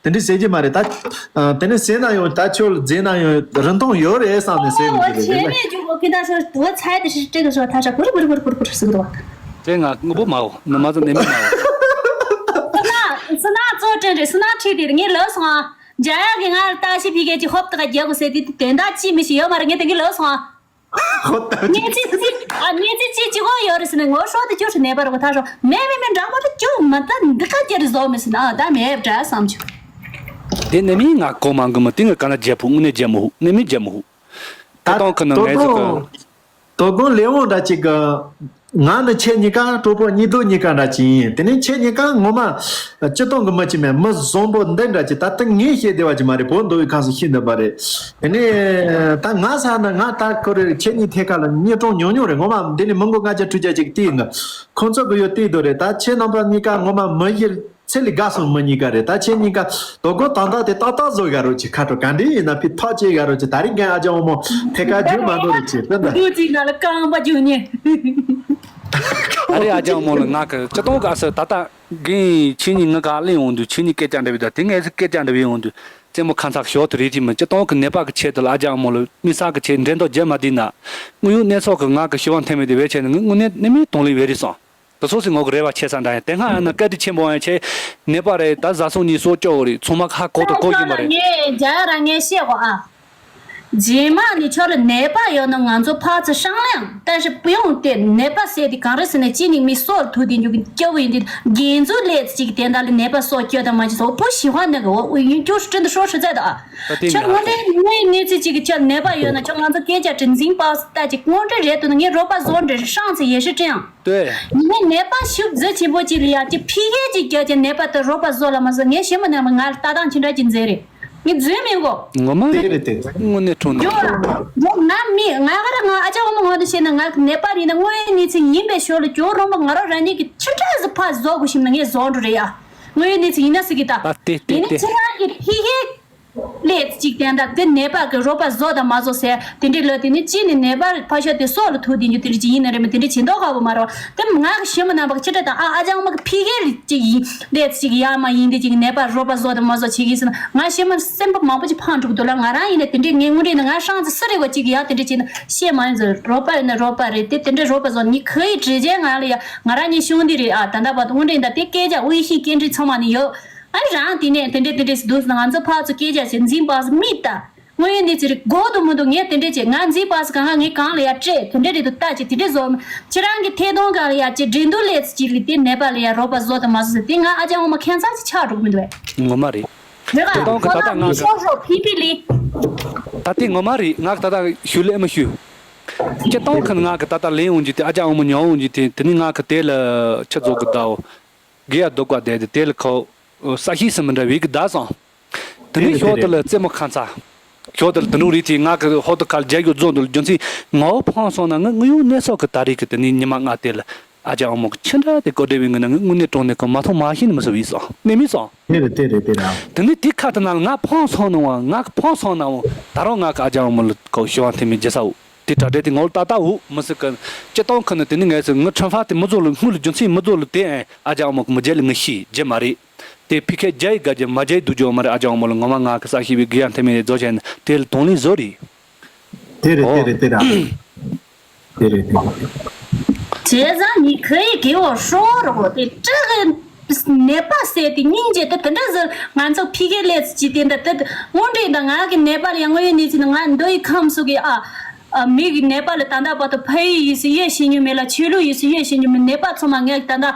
དེ་འདྲ་ཟེར་གྱི་མ་རེད། ད་དེ་ནས་ཟེར་ན་ཡང་ད་ཁྱོད་ལ་ཟེར་ན་ཡང་རིན་ཐང་ཡོད་རེད་བསམ་ནས་ཟེར་འོང་གི་རེད། ཁྱེད་མེད་རྒྱུ་གོ་ཁྱེད་ད་ཤོ་བུ་ཚ་དེ་ཤི་སྤྲད་དུ་ཤོ་ད་ཤ་གུར་གུར་གུར་གུར་གུར་ཟིག་འདུག་དེ་ང་དངོས་པོ་མ་འོ་ནི་མ་ཚོ་ནི་མི་མ་འོ། སི་ན་སི་ན་གཙོ་དྲན་རེད། སི་ན་ཁྲིད་དེ་ངས་ལབ་སོང་ཨ། འཇའ་ཡག་གི་ང་ལ་ལྟ་ཞིབ་ཕི་གེ་ཅི་ཧོབ་ཏི་ག་རྒྱག་གོ་ཟེར་དེ་དོན་དག་ཅི་མི་ཤེས་ཡོད་མ་རེད། ངས་དེ་གི་ལབ་སོང་ཨ། ཧོབ་ཏི་ག་ངས་ཅི་ཅི་ཨ་ངས་ཅི་ཅི་ཅི་གོ་ཡོད་རེད་ཟེར་ནས་ངོ་ཤོག་དེ་ཅུ་ཧྲི་ནས་པ་ར་གོ་ཐ་ཤོ་མེ་མེ་མེ་འདྲ་མ་རེད། ཅུ་མ་ད་འདི་ག་རྒྱ་རི་བཟོ་མི་སི་ན་ཨ་ད་མེ་འདྲ་བསམ་ཆུ། དེ་ནི་མི་ང་གོ་མ་གི་མ་དེ་ངས་ག་ན་རྒྱལ་ཕུག་དངོས་གནས་རྒྱལ་མོ་ཧུ་ནི་མི་རྒྱལ་མོ་ཧུ། ད་ཏོང་ཁ་ན་ཏོ་ངས་ཟེར་གི། དོ་དགོང་ལེའུ་འདྲ་ཅིག་གི། ང་ནི་ཁྱེད་གཉིས་ཀ་གྲོགས་པོ་གཉིས་དོ་གཉིས་ཀ་འདྲ་ཅིག་ཡིན། དེ་ནས་ཁྱེད་གཉིས་ཀ་ངོ་མ་སྤྱི་སྟོང་གི་མི་ཅིག་མེད། མི་བཟང་པོ་འདི་འདྲ་ཅིག་ད་ལྟ་ངས་བཤད་བདེ་བ་ཅིག་མ་རེད། བོད་མདོ་དབུས་ཁམས་སུ་ཤི་འདུག་པ་རེད། དེ་ནས་ད་ང་ས་ན་ང་ད་ཁོ་རེ་ཁྱེད་གཉིས་ཐད་ཀ་ལ་གཉིས་གྲོང་ཉུང་ཉུང་རེད། ངོ་མ་འདི་ནས་མི་མགོ་ལྔ་བརྒྱ་དྲུག་བརྒྱ་ཅིག་བལྟས་ཡིན་གི། ཁོང་ཚོ་གི་ཡོད་བལྟས་འདུག་རེད། ད་ཁྱེད་རྣམ་པ་གཉིས་ཀ་ངོ་མ་མི་ཡིར། ཚེ་ལས་དགའ་སོང་མི་གཉིས་ཀ་རེད། ད་ཁྱེད་གཉིས་ཀ་དོ་དགོང་དང་ཐོག་དེ་ཏག་ཏག་བཟོ་དགའ་རོགས་གྱིས། ཁ་དྲོ་ག་འདྲ་ཡིན་ན་ཕི་ཐག་བཅད་དགའ་རོགས་གྱིས། ད་རིང་གན་ཨ་ཅག་འོ་མོ་ཐད་ཀ་རྒྱུ་མ་འདོར་རོགས་གྱིས། དཔེ་འདྲ། འདུག་ཅིག་ང་ལ་རྐང་པ་རྒྱུག་ཉེ། ཨ་རེ་ཨ་ཅག་འོ་མོ་ལ་ང་གི་སྤྱི་སྟོང་ག་ས་ད་ལྟ་གིན་ཁྱེད་གཉིས་ང་ག་གླེང་འོང་དུས་ཁྱེད་གཉིས་སྐད་ཆ་འདྲ་བའི་ད་དེ་ངས་སྐད་ཆ་འདྲ་བའི་འོང་དུས་རྩེད་མོ་ཁ་མཚར་ཞོག་ཏུ་རེད་དེ་མི་སྤྱི་སྟོང་གི་ནད་པ་གི་ཆེད་དུ་ལ་ཨ་ཅག་འོ་མོ་ལ་དམིགས་བསལ་གི་ཆེད་འགྲན་ཐོ་རྒྱབ་མ་བསྡད་ན་དངོས་ཡོད་གནས་ཚུལ་གི་ང་གི་ཤི་བ་འཐེན་མེད་དེ་བས་ཆེ་ན་ངས་དངོས་གནས་གནས་མིན་དོན་ལས་བས་རེད་སོང་། དེ་ཚོ་སི་ངོ་གི་རེ་བ་ཆེ་ས་འདྲ་ཡང་དེ་སྔ་ཡང་ན་བཀའ་དྲིན་ཆེན་པོ་ཡང་ཆེ། ནད་པ་རེད་ད་བཟའ་ཚང་གཉིས་སྲོག་སྐྱོབ་རེད། ཚང་མ་ཧ་གོ་དང་གོ་ཡིན་པ་རེད། ངས་རྒྱ་ཡ་ར་ངས་བཤད་གོ་ཨ། རྗེས་མ་ནི་ཁྱོད་ལ་ནད་པ་ཡོད་ན་ང་ཚོ་ཕར་ཚུར་商量།但是不用དེ་ནད་པ་ཟེར་དེ་གང་རེད་ཟེར་ན་གཅིག་ནི་མི་སྲོག་ལ་ཐུག་དེ་འཇུག་གི་སྐྱོ་བོ་ཡིན་དེ་འགན་འཛུགས་ལས་ཅིག་དེ་འདྲ་ལ་ནད་པ་སྲོག་སྐྱོབ་དང་མ་ཅི་སོགས་པོ་ཞི་བ་ནི་གི་འོ་ཡིན་སྐྱོ་སྤྲིན་དུ་སྲོག་ཧྲི་ཚད་དང་ཨ། ད་དེ་ཁྱོད་ང་དངོས་གནས་དངོས་གནས་ཚིག་ཅིག་གི་ཁྱོད་ནད་པ་ཡོད་ན་ཁྱོད་ང་ཚོ་སྐད་ཆ་དྲི་འཛིན་པ་ལྟ་ཅིག་དངོས་འབྲེལ་རེད་འདུག་ན་ངས་རོགས་པ་བཟོ་འདྲ་ཧྲང་ཚེ་ཡེ་ཤེས་ཀྲེང་། ལྟོས། ཡིན་ནའི་ནད་པ་ཤུགས་རྫི་ཆེན་པོ་ཅིག་ལ་ཡ་ཅི་ཕི་ཁེ་ཅིག་རྒྱག་ཅིག་ནད་པ་དེ་རོགས་པ་བཟོ་ལ་མ་བཟོ་ངས་ཞེ་མ་ནས་མ་ང་ལ་ལྟ་སྟངས་ཅི་འདྲ་ཅིག་མཛད་རེད། ངས་རྫུན་མིན་གོ། ངོ་མ་དེ་རེད་དེ། དངོས་གནས་དྲང་གནས། ཡོ་ལ། ཡོ་ང་མི་ང་ག་ར་ང་ཨ་ཅག་འོ་མ་ངོ་དེ་བཤད་ན་ང་གི་ནད་པ་ཡིན་ན་དངོས་ཡོད་གནས་ཚུལ་ཡིན་པའི་ཞོར་ལ་ཇོ་རོང་པ་ང་རང་རང་ཉིད་ཀྱི་ཆུ་ཁྲག་ཟི་ཕ་བཟོ་དགོས་ཤིག་ན་ངས་བཟོ་འགྲོ་རེད་ཡ། དངོས་ཡོད་གནས་ཚུལ་ཡིན་ན་སྲིད་ཀྱི་ད། ད་དེ་དེ་ཡིན་ན་དེ། ཁྱེད་རང་གི་ཕི་ཁེ། ལས་ཅིག་དེ་འདྲ་དེ་ནད་པ་གི་རོགས་པ་བཟོ་དང་མ་བཟོ་ཟེར་དེ་འདྲའི་ལོ་དེ་ནི་གཅིག་ནི་ནད་པ་ཕ་ཤོ་དེ་སྲོག་ལ་ཐུག་དེ་འཇུ་དེ་རིགས་ཅིག་ཡིན་ན་རེད་མ་དེ་འདྲའི་བྱེད་མདོག་ཁ་བོ་མ་རོ། དེ་ང་གི་ཞི་མི་རྣམ་པ་གི་ཕྱི་དྲོ་དང་ཨ་ཨ་ཅག་མ་གི་ཕི་ཁེ་ལི་ཅིག་ཡིན་ལས་ཅིག་ཡ་མ་ཡིན་དེ་ཅིག་ནད་པ་རོགས་པ་བཟོ་དང་མ་བཟོ་བྱེད་ཀྱི་ཟེར་ན་ང་ཞི་མི་སེམས་པ་མང་པོ་ཅིག་ཕངས་འགྲོ་གི་འདུག་ལ། ང་རང་ཡིན་ན་དེ་འདྲའི་ངའི་དངོས་འབྲེལ་ནི་ང་ཧྲང་ཚེ་སུ་རེད་བ་ཅིག་ཡ་དེ་འདྲའི་བྱེད་ན་བཤད་མ་ཡིན་ཟེར། རོགས་པ་ཡིན་ན་རོགས་པ་རེད། དེ་དེ་འདྲའི་རོགས་པ་བཟོ་ནི་ཁོ་ཡི་བྲེལ་བྱེད་ང་ལ་ཡ་ང་རང་ཉིད་ཤོང་དེ་རེད་ཨ། ད་ལྟ་བར་དུ་དངོས་འབྲེལ་ད་དེ་སྐད་ཆ་དབུས་ཤིང་སྐད་འདྲི་ཚང་མ་ནི་ཡོད། ཨ་རང་དེ་ནས་དེ་འདྲས་དེ་འདྲས་སུ་འདུག་ཟེར་ང་ཚོ་ཕར་ཚུར་སྐད་ཆ་བྱེད་འཛིན་པ་སུ་མིད་ལྟ། དངོས་ཡོད་གནས་ཚུལ་རེད་གོ་དུ་མི་འདུག་ངས་དེ་འདྲས་བྱེད་ང་འཛིན་པ་སུ་གང་ག་ངས་གང་ལ་ཡ་སྤྲད་དེ་འདྲས་རེད་འདུག་ལྟ་ཅིག་དེ་འདྲས་བཟོ། ཁྱེད་རང་གི་ཐད་གཏོང་གང་ལ་ཡ་ཅིག་འགྲན་བསྡུར་ལས་ཚུལ་ཅིག་ལས་དེ་ནད་པ་ལ་ཡ་རོགས་པ་བཟོ་དང་མ་བཟོ་ཟེར་དེ་ང་ཨ་ཅག་འོ་མ་ཁྱད་མཚར་ཅིག་ཆགས་འགྲོ་གི་མི་འདུག་བས། ངོ་མ་རེད། རེད་བ། ཐད་གཏོང་གི་ད་ལྟ་ཁོ་ལ་ང་མི་ཤོག་ཤོག་ཕི་ཕི་ལི། ད་དེ་ངོ་མ་རེད། ང་ད་ལྟ་ཞུ་ལས་མི་ཞུ། ཁྱེད་གཏོང་མཁན་ང་གི་ད་ལྟ་ལེན་འོང་རྒྱུ་དེ་ཨ་ཅག་འོ་མ་ཉོ་འོང་རྒྱུ་དེ་དེ་ནི་ང་གི་དེ་ལ་ཆ་རྫོགས་གི་ད་འོ། དགེ་ཡ་སྡུག་པ་བསྡད་དེ་དེ་ལ་ཁོ་ས་གཤིས་སུ་མི་འདྲ་བའི་གི་བདག་སོང་། དེ་ནས་ཞོགས་དེ་ལ་རྩེད་མོ་ཁ་མཚར། ཞོགས་དེ་ལ་དེ་འདྲ་རིགས་དེ་ང་གི་ཧོ་ཏུ་ཁ་ལ་རྒྱ་རྒྱུ་རྫོགས་འདུག་རྒྱུ་མཚན་ངའོ་ཕངས་སོང་ན་ང་ངུ་ཡོང་གནས་སོགས་ཀྱི་ད་རེས་ཀྱི་དེ་ནས་ཉི་མ་ལྔ་དེ་ལ་ཨ་ཅག་ཨ་མོ་གི་ཆི་འདྲ་དེ་གོ་བདེ་བའི་ངུ་ན་ང་དངོས་གནས་དྲང་གནས་ཀྱི་མ་མཐོང་མ་ཤེས་ནི་མི་སྲིད་བས་སོང་གནས་མི་སོང་། དེ་རེད་དེ་རེད་དེ་རེད། དེ་ནས་དེ་ཁ་དེ་ན་ལ་ང་ཕངས་སོང་ནང་བ་ང་གི་ཕངས་སོང་ནའོ་ད་རུང་ང་གི་ཨ་ཅག་ཨ་མོ་ལ་ཁོ་ཞུ་བ་འཐེན་མི་བརྗེད་ས་འོ། དེ་དྲ་སྦྲེལ་དེ་ངོ་ལ་ཏག་ཏག་འུ་མི་སྲིད་ཀི། སྤྱི་བཏང་ཁི་ནི་དེ་ནི་ངས་སི་ངི་ཁྲིམས་ཧྥ་དེ་མི་ཚོ་ལ་དངུལ་ལ་རྒྱུ་མཚན་མི་ཚོ་ལ་དེ་ཨེ་ཨ་ཅག་ཨ་མོ་གི་མི་རྒྱལ་ལ་ངི་ཤི་རྒྱུ་མ་རེད། དེ་ཕི་ཁའི་རྒྱ་ཡི་དགའ་རྒྱུ་མ་རྒྱ་ཡི་སྡུག་རྒྱུ་མ་རེད། ཨ་ཅག་ཨ་མོ་ལ་ངོ་མ་ང་གི་ས་ཤི་བའི་དགེ་ཡ་འཐེན་མེད་རེད་བཟོ་བྱས་ནི་དེ་ལ་དོན་ལི་བཟོ་རེད། དེ་རེད་དེ་རེད་དེ་ར། དེ་རེད་དེ་རེད། བྱས་ཙང་ནི་ཁི་ཡི་གི་འོ་ཧྲོ་རོ་དེ་ཀྲི་གི་ནད་པ་ཟེར་དེ་སྙིང་རྗེ་དེ་དེ་འདྲ་ཟེར་ང་ཚོ་ཕི་ཁའི་ལས་ཅི་དེ་འདྲ་དེ་དངོས་འབྲེལ་དང་ང་གི་ནད་པ་ལ་ཡང་དངོས་ཡོད་གནས་ཚུལ་ནི་ང་མདོ་ཡི་ཁམས་སུ་གི་ཨ། ཨ། མི་གི་ནད་པ་ལ་ད་ལྟ་བར་དུ་ཕ་ཡུལ་ཡིས་སུ་ཡོད་ཤེས་མྱོང་མེད་ལ་ཆོས་ལུགས་ཡིས་སུ་ཡོད་ཤེས་མྱོང་མེད། ནད་པ་ཚང་མ་ངས་ད་ལྟ་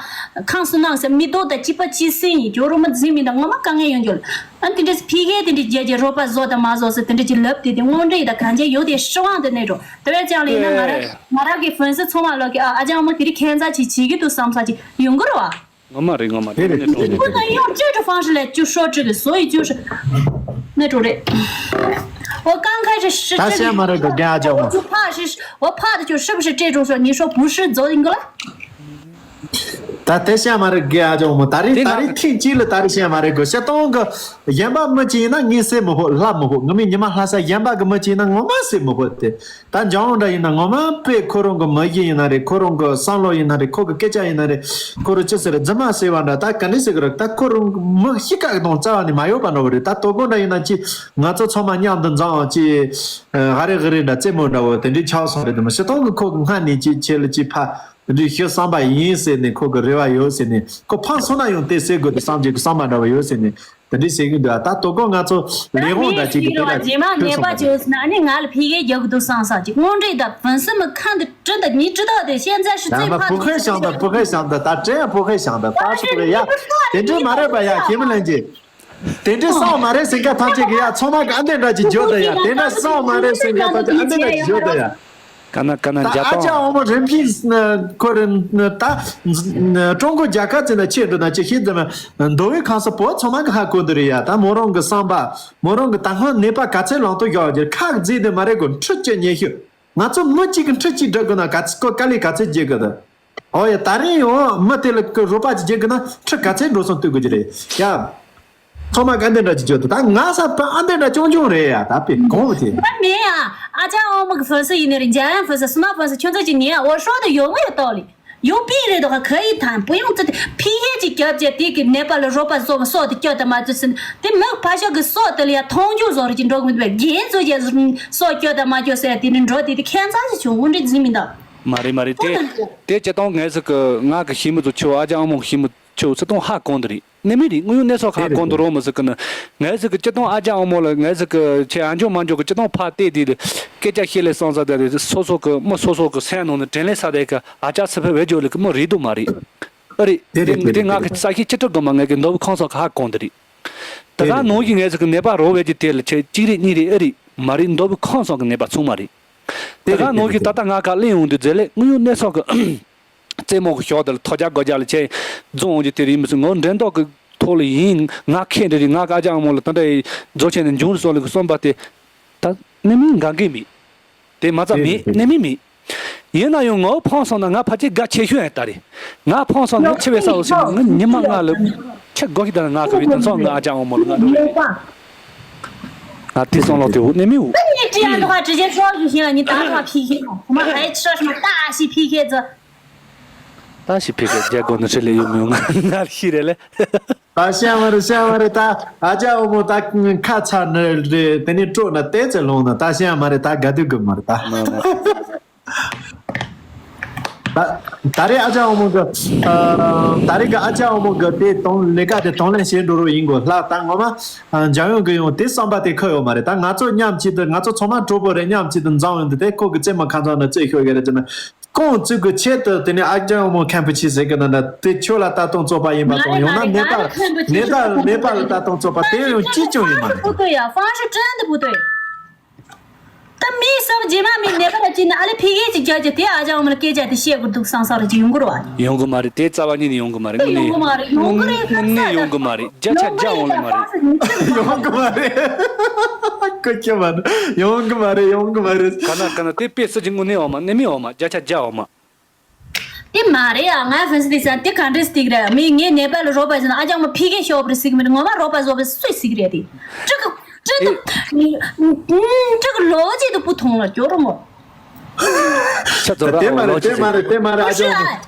ཁང་སུ་གནང་ཟེར་མི་ལྡོག་དང་གཅིག་པ་གཅིག་སེམས་ཡིན། ཇོ་རུ་མ་འཛིན་མི་དང་ངོ་མ་དཀའ་ངལ་ཡོང་རྒྱུ་ལ། ཨ་དེ་འདྲས་ཕི་ཁའི་དེ་འདྲས་རྒྱལ་རྒྱལ་རོགས་པ་བཟོ་དང་མ་བཟོ་ཟེར་དེ་འདྲས་ཀྱི་ལབ་དེ་དེ་དངོས་འབྲེལ་ཡིན་ད་གང་ཅི་ཡོད་དེ་སྲིད་དབང་དེ་གནས་འགྲོ་དེ་བས་ཀྱང་ལ་ཡིན་ན་ང་རང་ང་རང་གི་ཧྥན་སི་ཚང་མ་ལོག་གི་ཨ་ཨ་ཅག་མ་དེ་རིགས་ཁྱད་མཚར་ཅིག་བྱེད་ཀྱི་འདུག་བསམ་ས་ཅིག་ཡོང་གི་རེད་བ། ངོ་མ་རེད། ངོ་མ་རེད། དེ་རེད། དེ་རེད། 不能用这种方式来就说这个，所以就是那种人，我刚开始是这个，我就怕是我怕的就是不是这种说，你说不是走你过来。 ད་དེ་བཤད་མ་རེད་དགེ་ཨ་ཅོ་མོ། ད་རེས་ད་རེས་ཐེངས་གཅིག་ལ་ད་རེས་བཤད་མ་རེད་དགོས། བཤད་སྟངས་གི་གཞན་པ་མི་གཅིག་ཡིན་ན་ངས་སེ་མི་ཕོད་ལྷ་མི་ཕོད། ངི་མི་ཉི་མ་ལྷ་ས་གཞན་པ་གི་མི་གཅིག་ཡིན་ན་ངོ་མ་སེ་མི་ཕོད་དེ། ད་འཇང་འདྲ་ཡིན་ན་ངོ་མ་དཔེ་ཁོ་རང་གི་མི་གཞི་ཡིན་ན་རེད། ཁོ་རང་གི་བསམ་བློ་ཡིན་ན་རེད། ཁོ་གི་སྐད་ཆ་ཡིན་ན་རེད། ཁོ་རང་ཅི་ཟེར་རེད། རྫུན་མ་ཟེར་བ་འདྲ་ད་ག་འདྲ་ཟེར་གི་རེད། ད་ཁོ་རང་གི་མི་གཤིས་ཀ་གི་དང་རྩ་བ་ནས་མ་ཡོད་པ་འདྲ་བོ་རེད། ད་དོ་དགོང་འདྲ་ཡིན་ན་ཅི་ང་ཚོ་ཚང་མ་མཉམ་དུ་འཛོམས་ཅི་ཧ་རེ་ཧ་རེ་འདྲ་རྩེད་མོ་འདྲ་བོ་དེ་འདྲའི་ཆགས་སོང་རེད། དེ་མ་བཤད་སྟངས་གི་ཁོ་གི་སྔ་ནས་ཅི་ཆེ་ལ་ཅི་ཕ། འདི་ཞུ་བསམ་པ་ཡིན་ཟེར་ནས་ཁོ་གི་རེ་བ་ཡོད་ཟེར་ནས། ཁོ་ཕངས་སོང་ན་ཡང་དེ་ཟེར་དགོས་དེ་བསམ་གྱི་བསམ་པ་འདྲ་བ་ཡོད་ཟེར་ནས་དེ་འདྲ་ཟེར་གི་འདུག་ད་དོ་དགོང་ང་ཚོ་ལས་དབང་འདྲ་ཅིག་གི་དེ་ལ་རྗེས་མ་ཐུག་ནད་པ་སོང་བྱུང་ཟེར་ན་ཨ་ནི་ང་ལ་ཕ་གིར་རྒྱག་གི་འདུག་བསམ་ས་ཅིག་དངོས་འབྲེལ་དང་粉丝们看的真的你知道的现在是最怕的。 ཕོ་ཁ་བཤད་འདུག་ཕོ་ཁ་བཤད་འདུག་ད་དྲན་ཕོ་ཁ་བཤད་འདུག་ད་ཚོ་ཡ་དེ་འདྲ་མ་རེད་པ་ཡ། ཁྱེད་མི་ལན་གྱི་དེ་འདྲའི་བསམ་མ་རེད་ཟེར་མཁན་ཐམས་ཅད་ཀྱིས་ཡ་ཚང་མ་གི་ཨ་འདྲས་འདྲ་ཅིག་བརྗོད་དང་ཡ། དེ་འདྲ་བསམ་མ་རེད་ཟེར་མཁན་ཐམས་ཅད་ཨ་འདྲས་འདྲ་ཅིག་བརྗོད་དང་ཡ། ག་ན་ག་ན་ད་ཨ་ཅག་དབང་མོ་རིན་ཕིན་ཁོ་རེ་ད་ཀྲུང་གོ་རྒྱལ་ཁབ་ཅིག་ན་ཆེད་འགྲོ་ན་ཅི་ཤེས་ཙམ་མདོ་དབུས་ཁམས་གསུམ་བོད་ཚང་མ་གི་ཧ་གོ་འདི་རེད་ཡ། ད་མོ་རང་གི་བསམ་པ་མོ་རང་གི་ད་སྔོན་ནད་པ་ག་ཚད་ལང་དུ་བཞག་རྒྱུ་ཁག་རྫས་དེ་མ་རེད་གོ། འཕྲུལ་ཆས་ཉེ་ཤོས་ང་ཚོ་མི་གཅིག་གི་འཕྲུལ་གཅིག་འགྲོ་དགོས་ན་ག་ཚད་ཀོ་དཀའ་ལས་ག་ཚད་རྒྱག་གི་འདུག་ཨོ་ཡ། ད་རིང་ཡང་མི་དེ་ལ་ཀི་རོགས་པ་ཅིག་བྱེད་དགོས་ན་ཁྲི་ག་ཚད་འགྲོ་སོང་བསྟུད་དགོས་ཀྱི་རེད་ཡ། ཚང་མ་ག་འདྲ་འདྲ་ཅིག་བརྗོད་དུ་ད་ང་ས་པ་ཨ་འདྲ་འདྲ་ཅུང་ཅུང་རེད་ཡ། ད་པི་གོང་བུ་དེ། ད་མེད་ཡ། ཨ་ཅག་ཨོ་མོ་གི་粉丝ཡིན་ནི་རེད། འཇམ་དབྱངས་粉丝་སུ་མ་粉丝ཁྱོད་ཚོ་ཅིག་ཉན་ཡ། འོ་ཧྲོ་དུ་ཡོང་གི་ཡོད་ཏོ་ལི་ཡོང་པི་རེད་དོ་ཁ་ཁ་ཡི་ཐང་པུ་ཡོང་ཙི་ཕི་ཧེ་ཅིག་རྒྱབ་ཅེ་དེ་གི་ནད་པ་ལ་རོགས་པ་བཟོ་མ་སོགས་དེ་སྐྱོ་དེ་མ་ཙི་སིན་དེ་མི་ཕ་ཤོག་གི་སོགས་དེ་ལ་ཡ་མཐོང་ཆུང་བཟོ་རེ་ཅིག་འགྲོ་གི་མི་འདུག་རྒན་ཚོ་ཅེ་སོགས་སྐྱོ་དེ་མ་སྐྱོ་ཟེར་དེ་ནི་འགྲོ་དེ་དེ་ཁྱད་མཚར་ཞིག་བྱུང་འོ་འདྲི་འཛིན་མི་འདུག་མ་རེད་མ་རེད། དེ་དེ་སྤྱིར་བཏང་ངས་ཟིག་གི་ང་གི་ཤི་མི་ཚོ་ཆེ་བ་ཨ་ཅག་ཨ་མོ་ཤི་མི་ཆེ་བ་ཚོ་སྤྱིར་བཏང་ཧ་གོ་འདི་རེད། ནི་མི་རེད། དངོས་ཡོད་གནས་ཚུལ་ཁ་གོ་འདི་རོགས་མི་ཟིག་གི་ནི་ངས་ཟིག་གི་སྤྱིར་བཏང་ཨ་ཅག་ཨ་མོ་ལ་ངས་ཟིག་གི་ཆེ་ཨ་འཇོག་མ་འཇོག་གི་སྤྱིར་བཏང་ཕ་བལྟས་དེ་སྐད་ཆ་བཤད་ལས་སང་ས་དེ་རེད། སོ་སོ་གི་མི་སོ་སོ་གི་སེམས་ནང་ནས་དྲན་ལས་ས་དེ་གི་ཨ་ཅག་སི་ཕི་བེད་སྦྱོར་ལས་གི་མི་རེད་དུ་མ་རེད། ཨ་རེད། དེ་དེ་དེ་ང་གི་ས་ཤི་ཆི་ཁྲི་དགོན་པ་ངས་གི་མདོ་བུ་ཁང་སོགས་གི་ཧ་གོ་འདི་རེད། དེ་ག་ནང་བཞིན་ངས་ཟིག་གི་ནད་པ་རོགས་བེད་ཀྱི་དེ་ལ་ཆེ་གཅིག་རེད་གཉིས་རེད་ཨ་རེད་མ་རེད། མདོ་བུ་ཁང་སོགས་གི་ནད་པ་ཚང་མ་རེད། དེ་ག་ནང་བཞིན་ད་ལྟ་ང་ག་གླེང་ཡོང་དུས་རྫས་ལས་དངོས་ཡོད་གནས་ཚུལ་གི་རྩེད་མོ་གི་ཞོག་དེ་ལ་ཐོ་རྒྱག་སྒོ་རྒྱག་ལ་ཆེ་རྫོང་འོང་རྒྱུ་དེ་རེད་མི་སྲིད། ངོ་འགྲན་ཟླ་གི་ཐོག་ལ་ཡིན། ང་ཁེ་འདྲ་རེད། ང་ག་ཅག་མོ་ལ་ད་འདྲ་རྫོགས་ཆེན་ནས་འབྱུང་རུ་སོགས་ལ་གི་གསུངས་པ་དེ་ད་ནི་མིན་འགང་གི་མེད། དེ་མ་ཚད་མེད་ནི་མིན་མེད། ཡིན་ན་ཡང་ངོ་བོ་ཕངས་སོང་ན་ང་ཕལ་ཆེར་དགའ་ཆེ་ཤོས་ཡང་ད་རེད། ང་ཕངས་སོང་ན་ང་འཆི་བའི་ས་འོག་ཞིག་ང་ཉི་མ་ང་ལ་ཁྱི་སྒོ་ཞིག་དང་ང་གི་བའི་དེ་ཚོ་ང་ཨ་ཅག་འོ་མོ་ལ་ང་འགྲོ་རེད། ང་དེ་སོང་ལོག་དེ་འུ་ནི་མི་འུ། ད་ངས་བྲིས་ཡ་འདུག་ག་བྲིས་རྗེས་ཤོག་ཞུ་ཤེས་ལ་ངས་ད་ཐོག་ཕི་ཁེ་ཁོ་མ་ཧའི་ཆི་ཤོ་ཤི་མ་ད་ཤི་ཕི་ཁེ་ཛི། ད་ཤི་ཕི་ཁེ་རྒྱ་སྒོ་ནི་ཧྲི་ལེ་ཡོད་མི་ཡོང་ང་ཤི་རེ་ལེ། ད་ཤེས་མ་རེད་ཤེས་མ་རེད། ད་ཨ་ཅག་འོ་མོ་ད་ཁ་ཚ་ནི་རེད། དེ་ནས་སྤྲོ་ན་ཏེ་ཙེ་ལོང་ན་ད་ཤེས་མ་རེད། ད་དགའ་སྡུག་གི་མ་རེད་ད། ད་ད་རེས་ཨ་ཅག་འོ་མོ་གི་ཨ། ད་རེས་གི་ཨ་ཅག་འོ་མོ་གི་དེ་དང་ལས་ཀ་དེ་དང་ལེན་བྱེད་འགྲོ་རོགས་ཡིན་དགོས་ལྷག་ད་ངོ་མ་ཨ། འཇམ་དབྱངས་གི་ཡང་དེ་བསམ་པ་དེ་ཁུར་ཡོད་མ་རེད། ད་ང་ཚོ་མཉམ་གཅིག་ཏུ་ང་ཚོ་ཚང་མ་གྲོགས་པོ་རེད། མཉམ་གཅིག་ཏུ་འཛོམས་ཡོང་དུས་དེ་ཁོ་གི་རྩེད་མོ་ཁ་མཚོན་ནས་རྩེད་ཤོར་གི་རེད་ཅེ་ན། ཁོང་གཅིག་གི་ཆེད་དུ་དེ་ནས་ཨ་ཅག་འོ་མོ་མཁན་པོ་ཆེ་ཟེར་གི་ན་ད་དེ་ཁྱོད་ལ་ལྟ་སྟངས་རྩོད་པ་ཡིན་པ་དང་ཡང་ན་ནད་པ་ནད་པ་ནད་པ་ལ་ལྟ་སྟངས་རྩོད་པ་དེ་ཡང་གཅིག་ཀྱང་ཡིན་མ་རེད། 不对呀，方式真的不对。 ད་མི་བསམ་རྗེས་མ་མི་ནད་པ་ལ་ཅི་ན་ཨ་ལེ་ཕི་གེ་ཅིག་རྒྱག་རྒྱུ་དེ་ཨ་ཅག་འོ་མ་ལ་སྐད་ཆ་དེ་བཤད་དགོས་འདུག་བསམ་ས་རེ་ཅིག་ཡོང་གི་རེད་བ། ཡོང་གི་མ་རེད། དེ་རྩ་བ་ཉིད་ནས་ཡོང་གི་མ་རེད། དངོས་ཡོང་གི་མ་རེད། ཡོང་གི་རེད། དངོས་གནས་ཡོང་གི་མ་རེད། བརྒྱ་ཆ་བརྒྱ་འོང་ལེ་མ་རེད། ཡོང་གི་མ་རེད། ཀོ་ཁྱེད་མ་ཡོང་གི་མ་རེད། ཡོང་གི་མ་རེད། ག་ན་ག་ན་དེ་དཔེ་སྲིད་ཀྱི་དངོས་གནས་འོ་མ་གནས་མི་འོ་མ་བརྒྱ་ཆ་བརྒྱ་འོ་མ། དེ་མ་རེད་ཨ། ང་ཧྥན་སི་དེ་ས་དེ་ག་འདྲས་སྟེགས་རེད། མི་ངའི་ནད་པ་ལ་རོགས་པ་ཟེར་ན་ཨ་ཅག་མ་ཕི་གེ་ཤོག་པར་སིག་མི་རེད། ངོ་མ་རོགས་པ་བཟོ་བའི་སུས་སིག་རེད་དེ། ཅི་གི་ཅི་དུ་ཅི་གི་ལོ་ཅི་དུ་བུ་ཐོང་ལ་སྐྱོ་རུ་མོ། ཤ་ཚ་ར་དེ་མ་རེད། དེ་མ་རེད། དེ་མ་རེད། ཨ་ཅག་མ།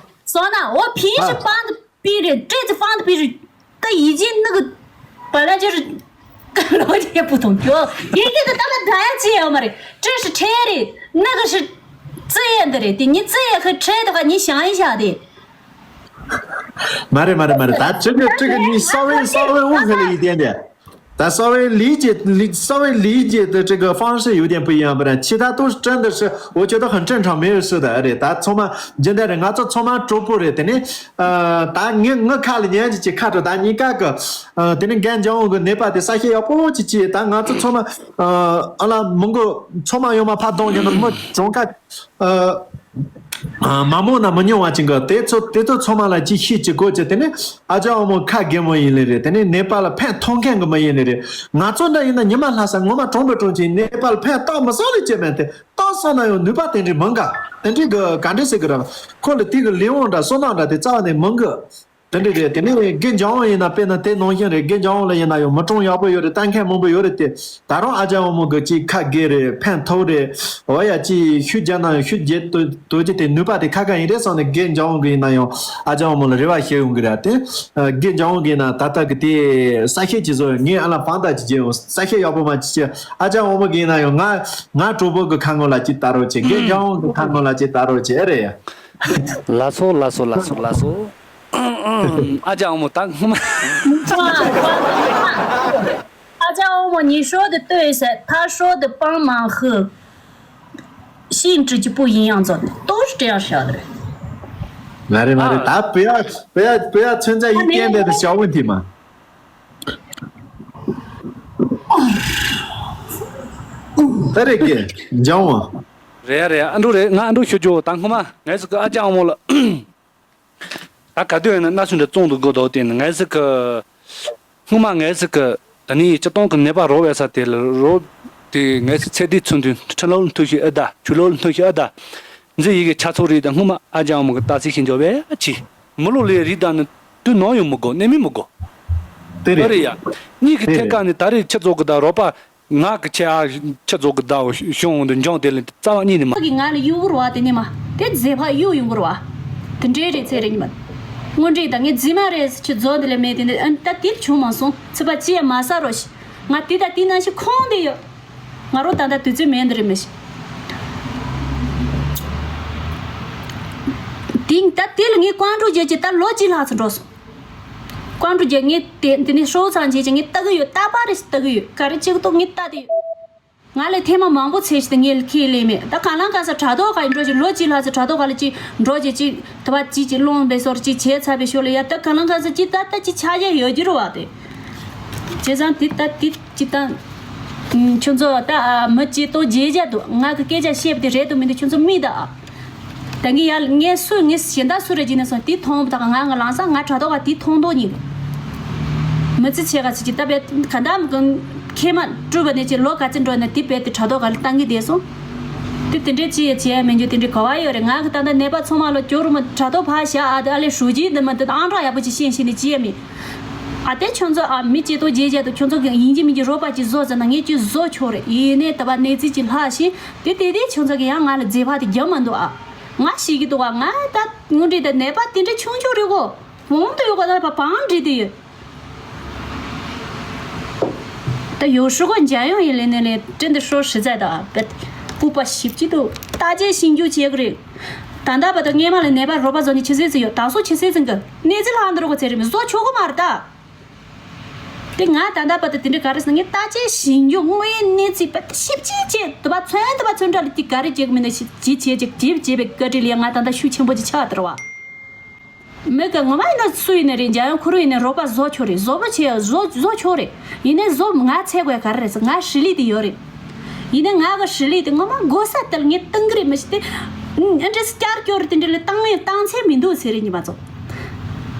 所以，所以呢，我平时帮的 逼人，这次放的逼人，但已经那个老铁不同调，一个的他们打起来嘛的，这是车的，那个是自愿的嘞，你自愿和车的话，你想一想的。 མ་རེད་མ་རེད་མ་རེད། ད་这个这个你稍微稍微误会了一点点。 但稍微理解，理稍微理解的这个方式有点不一样，不然其他都是真的是，我觉得很正常，没有事的。རེད། ད་ཚང་མ་རྒྱུན་ལྡན་རེད། ང་ཚོ་ཚང་མ་གྲོགས་པོ་རེད། དེ་ནས་ཨ། ད་ངས་ངའི་ཁ་ལ་ཉན་གྱི་ཅིག་ཁ་དྲོ་ད་གཉིས་ཀ་གི་ཨ། དེ་ནས་རྒན་འཇམ་དབྱངས་གི་ནད་པ་དེ་ས་ཤེད་ཡག་པོ་ཅིག་ཅིག་ད་ང་ཚོ་ཚང་མ་ཨ། ཨ་ལ་མི་མགོ་ཚང་མ་ཡོང་མ་ཕ་གདོང་ཉན་ན་མི་གྲངས་ཀ་ཨ། མ་མོ་ན་མི་ཉུང་བ་ཅིག་གི་དེ་ཚོ་དེ་ཚོ་ཚང་མ་ལ་ཅིག་ཤེས་ཅིག་གོ་ཅིག་དེ་ནས་ཨ་ཅག་འོ་མོ་ཁ་རྒན་མོ་ཡིན་ལེ་རེད། དེ་ནས་ནད་པ་ལ་ཕན་ཐོགས་མཁན་གི་མི་ཡིན་ལེ་རེད། ང་ཚོ་འདྲ་ཡིན་ན་ཉི་མ་ལྷ་ས་ངོ་མ་གྲོང་པའི་གྲོང་ཁྱེར་ནད་པ་ལ་ཕན་ཐོགས་མི་སོང་ལེ་ཅེས་མེད་དེ། ཏོག་སོང་ན་ཡང་ནུས་པ་དེ་འདྲའི་མང་ག་དེ་འདྲའི་གི་ག་འདྲ་ཟེར་གི་ར། ཁོ་ལ་དེ་གི་ལས་དབང་འདྲ་བསོད་ནམས་འདྲ་དེ་རྩ་བ་ནས་མང་གི་དེ་འདྲ་རེད། དེ་ནས་རྒན་འཇམ་དབྱངས་ཡིན་ན་དཔེར་ན་དེ་ནང་བཞིན་རེད། རྒན་འཇམ་དབྱངས་ལ་ཡིན་ན་ཡང་མི་གྲངས་ཡག་པོ་ཡོད་རེད། ལྟ་མཁན་མང་པོ་ཡོད་རེད་དེ། ད་རུང་ཨ་ཅག་འོ་མོ་གི་ཅིག་ཁ་རྒས་རེད། ཕན་ཐོགས་རེད། འོ་ཡ་ཅིག་ཤུགས་རྒྱག་ན་ཡང་ཤུགས་རྒྱག་དོ་དོ་ཅི་དེ་ནུས་པ་དེ་ཁ་ཁ་ཡིན་རེད་བསམ་ནས་རྒན་འཇམ་དབྱངས་གི་ཡིན་ན་ཡང་ཨ་ཅག་འོ་མོ་ལ་རེ་བ་བྱེད་ཡོང་གི་རེད་དེ། རྒན་འཇམ་དབྱངས་གི་ཡིན་ན་ད་ལྟ་གི་དེ་ས་ཤེད་ཅིག་བཟོ་ངས་ཨ་ལ་བང་ད་ཅིག་བརྗེ་ཡོང་། ས་ཤེད་ཡག་པོ་མ་ཅིག་བྱེད། ཨ་ཅག་འོ་མོ་གི་ཡིན་ན་ཡང་ང་ང་གྲོགས་པོ་གི་ཁ་ངོ་ལ་ཅིག་ལྟ་རོགས་བྱེད། རྒན་འཇམ་དབྱངས་གི་ཁ་ངོ་ལ་ཅིག་ལྟ་རོགས་བྱེད། ཨེ་རེད་ཡ། ལགས་སོ་ལགས་སོ་ལགས་སོ་ལགས་སོ། ཨ་ཅག་འོ་མོ་ད་སྔོན་མ། 大家好，我你说的对噻，他说的帮忙和性质就不一样着呢，都是这样说的。 ང་རེ་ང་རེ་ད་不要不要不要存在一点点的小问题嘛。 ད་རེད་ཀྱེ། འཇམ་དབྱངས། རེད་ཡ་རེད་ཡ། ཨ་འབྲུག་རེད། ང་ཨ་འབྲུག་ཞུ་རྒྱུ་ད་སྔོན་མ་ངས་ཟིག་གི་ཨ་ཅག་འོ་མོ་ལ། ད་ག་དུས་ཡིན་ན་སྣ་སུ་འདྲ་བཙོང་དུ་དགོས་དོ་དེ་ནི་ངས་ཟིག་གི། སྔོན་མ་ངས་ཟིག་གི་ད་ནི་སྤྱི་བཏང་གི་ནད་པ་རོ་བས་ས་དེ་ལ་རོ། དེ་ངས་ཟིག་ཚེ་འདིའི་ཚུན་དུ་ཁྲི་ལོ་ལ་མཐུ་ཞིག་ཨེ་ད་ཆུ་ལོ་ལ་མཐུ་ཞིག་ཨེ་ད། འཛི་ཡི་གེ་ཆ་ཚོགས་རིགས་དང་སྔོན་མ་ཨ་ཅག་འོ་མོ་གི་ཏ་སི་ཤིན་ཅོ་བས་ཆི། མི་ལོ་ལས་རིགས་དང་ནི་དུས་ནམ་ཡང་མི་དགོས། གནས་མི་མི་དགོས། དེ་ཨ་རེད། རེད་ཡ། གཉིས་ཀྱི་དེ་ཐད་རེད། ཀ་ནི་ད་རེས་ཁྱི་ཚོ་གི་ད་རོ་པ། ང་གི་ཆེ་ཨ་ཆེ་ཚོ་གི་ཟླ་བ་ཤོང་འདི་འཇོང་དེ་ལ་རྩ་བ་གཉིས་ནི་མ། ཁྱོད་ཀྱིས་ང་ལ་གཡུག་རོགས་དེ་ནི་མ། དེ་མཛེས་པ་གཡུག་ཡོང་གི་རོགས། དེ་འདྲའི་རེད་ཚེ་རིང་ཉི་མ། དངོས་འབྲེལ་དང་ངའི་རྫི་མ་རེད་ཁྱོད་རྫོགས་འདི་ལས་མེད་དེ་འདི་ཨ་ད་དེ་བྱུང་མ་སོང་ཚེ་པ་ཅི་ཡང་མ་ཟ་རོགས་ཤིག་ང་དེ་ད་དེ་ནང་བཞིན་ཁོང་དེ་ཡོད། ང་རོ་ད་ད་དུས་ཚོད་མེད་འདི་རེད་མི་ཤི། དེ་ད་དེ་ལ་ངའི་ཀོང་ཀྲུག་རྒྱལ་གྱི་ད་ལོ་གཅིག་ལྷག་ཙམ་འགྲོ་སོང་། ཀོང་ཀྲུག་རྒྱལ་ངས་དེ་འདི་ནས་ཧྲོ་ཚང་བྱེད་ཀྱི་ངས་ལྟ་གི་ཡོད། ལྟ་པ་རེ་ཞིག་ལྟ་གི་ཡོད། ག་རེ་བྱེད་གི་འདུག་ངས་ལྟ་དེ་ཡོད། ང་ལས་ཐེངས་མ་མང་པོ་ཚེ་ཞིག་ཏུ་ངས་ཁས་ལེན་མེད། ད་གང་ལ་གང་ས་དྲ་ཐོག་ཁ་ཡི་འགྲོ་ཅིག་ལོ་གཅིག་ལྷག་ཙམ་དྲ་ཐོག་ཁ་ལ་ཅིག་འགྲོ་ཅིག་ཅིག་དུ་བ་ཅིག་ཅིག་སློང་བའི་སོར་ཅིག་བྱས་ཚར་བའི་ཞོར་ལ་ཡ་ད་གང་ལ་གང་ས་ཅིག་ད་ད་ཅིག་ཆ་རྒྱ་ཡོད་རྒྱུ་རེད་བ་དེ། བྱས་ཙང་དེ་ད་དེ་ཅིག་ད། ཁྱོད་ཚོ་ད་མི་སྐྱེ་སྟོབས་རྒྱས་རྒྱ་འདུག་ང་གི་སྐད་ཆ་བཤད་པ་དེ་རེད་འདུག་མི་འདུག་ཁྱོད་ཚོ་མི་ད། ད་ངས་ཡར་ངས་སུ་ངས་གཞན་དག་སུ་རེ་བྱས་ནས་སོང་དེ་མཐོང་བ་དང་ང་ང་ལང་ས་ང་དྲ་ཐོག་ག་དེ་མཐོང་མདོག་ཉིད། མི་ཚེ་ཆེ་ག་ཚེ་ཅི་ལྟ་བས་ག་འདམ་གི་ཁེ་མ་སྤྲུལ་བ་ནས་ཅི་ལོ་ག་ཚེ་འགྲོ་ནས་དེ་བས་དེ་དྲ་ཐོག་ག་ལ་བཏང་གི་བསྡད་སོང་། དེ་དེ་འདྲས་ཅི་ཡ་བྱས་ཡ་མི་འཇུ་དེ་འདྲས་ག་བ་ཡོད་རེད། ང་གི་ད་ལྟ་ནད་པ་ཚང་མ་ལ་སྐྱོ་རུ་མ་དྲ་ཐོག་ཕ་ཤ་ཨ་དེ་ཨ་ལས་ཧྲུའུ་ཅི་འདི་མ་དེ་ཨང་གྲངས་ཡག་པོ་ཅིག་ཤེས་ཤེས་ནས་ཅི་ཡ་མི། ཨ་དེ་ཁྱོད་ཚོ་ཨ་མི་སྐྱེ་སྟོབས་རྒྱས་རྒྱ་དུ་ཁྱོད་ཚོ་གི་ཡིན་གཅིག་མིན་གཅིག་རོགས་པ་ཅིག་བཟོ་ཟེར་ན་ངས་ཅིག་བཟོ་ཆོག་རེད། ཡིན་ནས་ད་བ་གནས་ཚུལ་ཅིག་ལྷག་ཤིང་དེ་དེ་དེ་ཁྱོད་ཚོ་གི་ཡང་ང་ལ་མཛེས་པ་དེ་རྒྱབ་མ་འདུག་ཨ། ང་ཤི་གི་འདུག་ཨ། ང་ད་དངོས་འབྲེལ་ད་ནད་པ་དེ་འདྲ་ཆུང་ཆུང་རེད་གོ། བོང་དུ་ཡོད་ག་ད་བ་བང་འདྲི་དེ་ཡོད། ད་ཡོ་ཧྲུ་གོ་འཇའ་ཡོང་ཡིན་ལེ་ནས་ལེ་བྲན་དུ་ཧྲོ་ཧྲི་ཚད་ད་བེད་ཀུ་པ་ཞིབ་ཀྱི་འདུག་ད་ཅེ་ཤིང་རྒྱུ་བྱེད་གི་རེད། ད་ད་བ་ད་སྔས་མ་ལ་ནད་པ་རོགས་པ་བཟོ་ནི་ཆི་སེ་ཚི་ཡོད། ད་སོ་ཆི་སེ་ཚི་གི་གནས་ཚུལ་ལྷག་འདི་རོ་གོ་ཚེ་རེ་མི་བཟོ་ཆོག་གི་མ་རེད་ད། དེ་ང་ད་ལྟ་བར་དུ་དེ་འདྲ་ག་རེ་ཟེར་ན་ངས་ལྟ་ཅེས་ཞིབ་འཇུག་དངོས་ཡོད་གནས་ཚུལ་བར་དུ་ཞིབ་ཅིག་བྱས་དུ་བ་ཚོན་དུ་བ་ཚོན་ཁྲ་ལ་དེ་ག་རེ་བྱེད་གི་མིན་ན་ཞིབ་ཅིག་བྱས་ཅིག་ཅིག་བྱས་པའི་བཀའ་དྲིན་ལ་ང་ད་ལྟ་ཤུགས་ཆེན་པོ་ཅིག་ཆགས་བསྡད་ར་བ། མི་ག་ངོ་མ་ཡིན་ན་སུ་ཡིན་ན་རེད། འཇམ་དབྱངས་ཁུ་རུ་ཡིན་ན་རོགས་པ་བཟོ་ཆོག་རེད། བཟོ་བཟོ་བཟོ་ཆོག་རེད། ཡིན་ནའི་བཟོ་ང་ཚད་དགོས་ག་རེ་རེད་ཟེར་ང་实力དེ་ཡོད་རེད། ཡིན་ནའི་ང་གི་实力དེ་ངོ་མ་དགོས་ས་དེ་ལ་ངས་བཏང་གི་རེད། མི་ཤི་དེ་ཨ་འདྲས་བསྐྱར་སྐྱོར་དེ་འདྲ་ལ་བཏང་ཡོད་བཏང་ཚད་མི་འདུག་ཟེར་རེད་ཉི་མ་ཚོ།